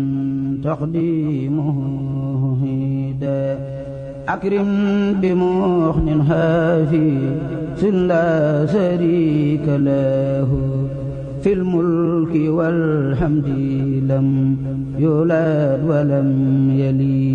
taqdimuhu hida akrim bi muxnin hafiz la sharika lahu fil mulki wal hamdi lam yulad wa lam yalid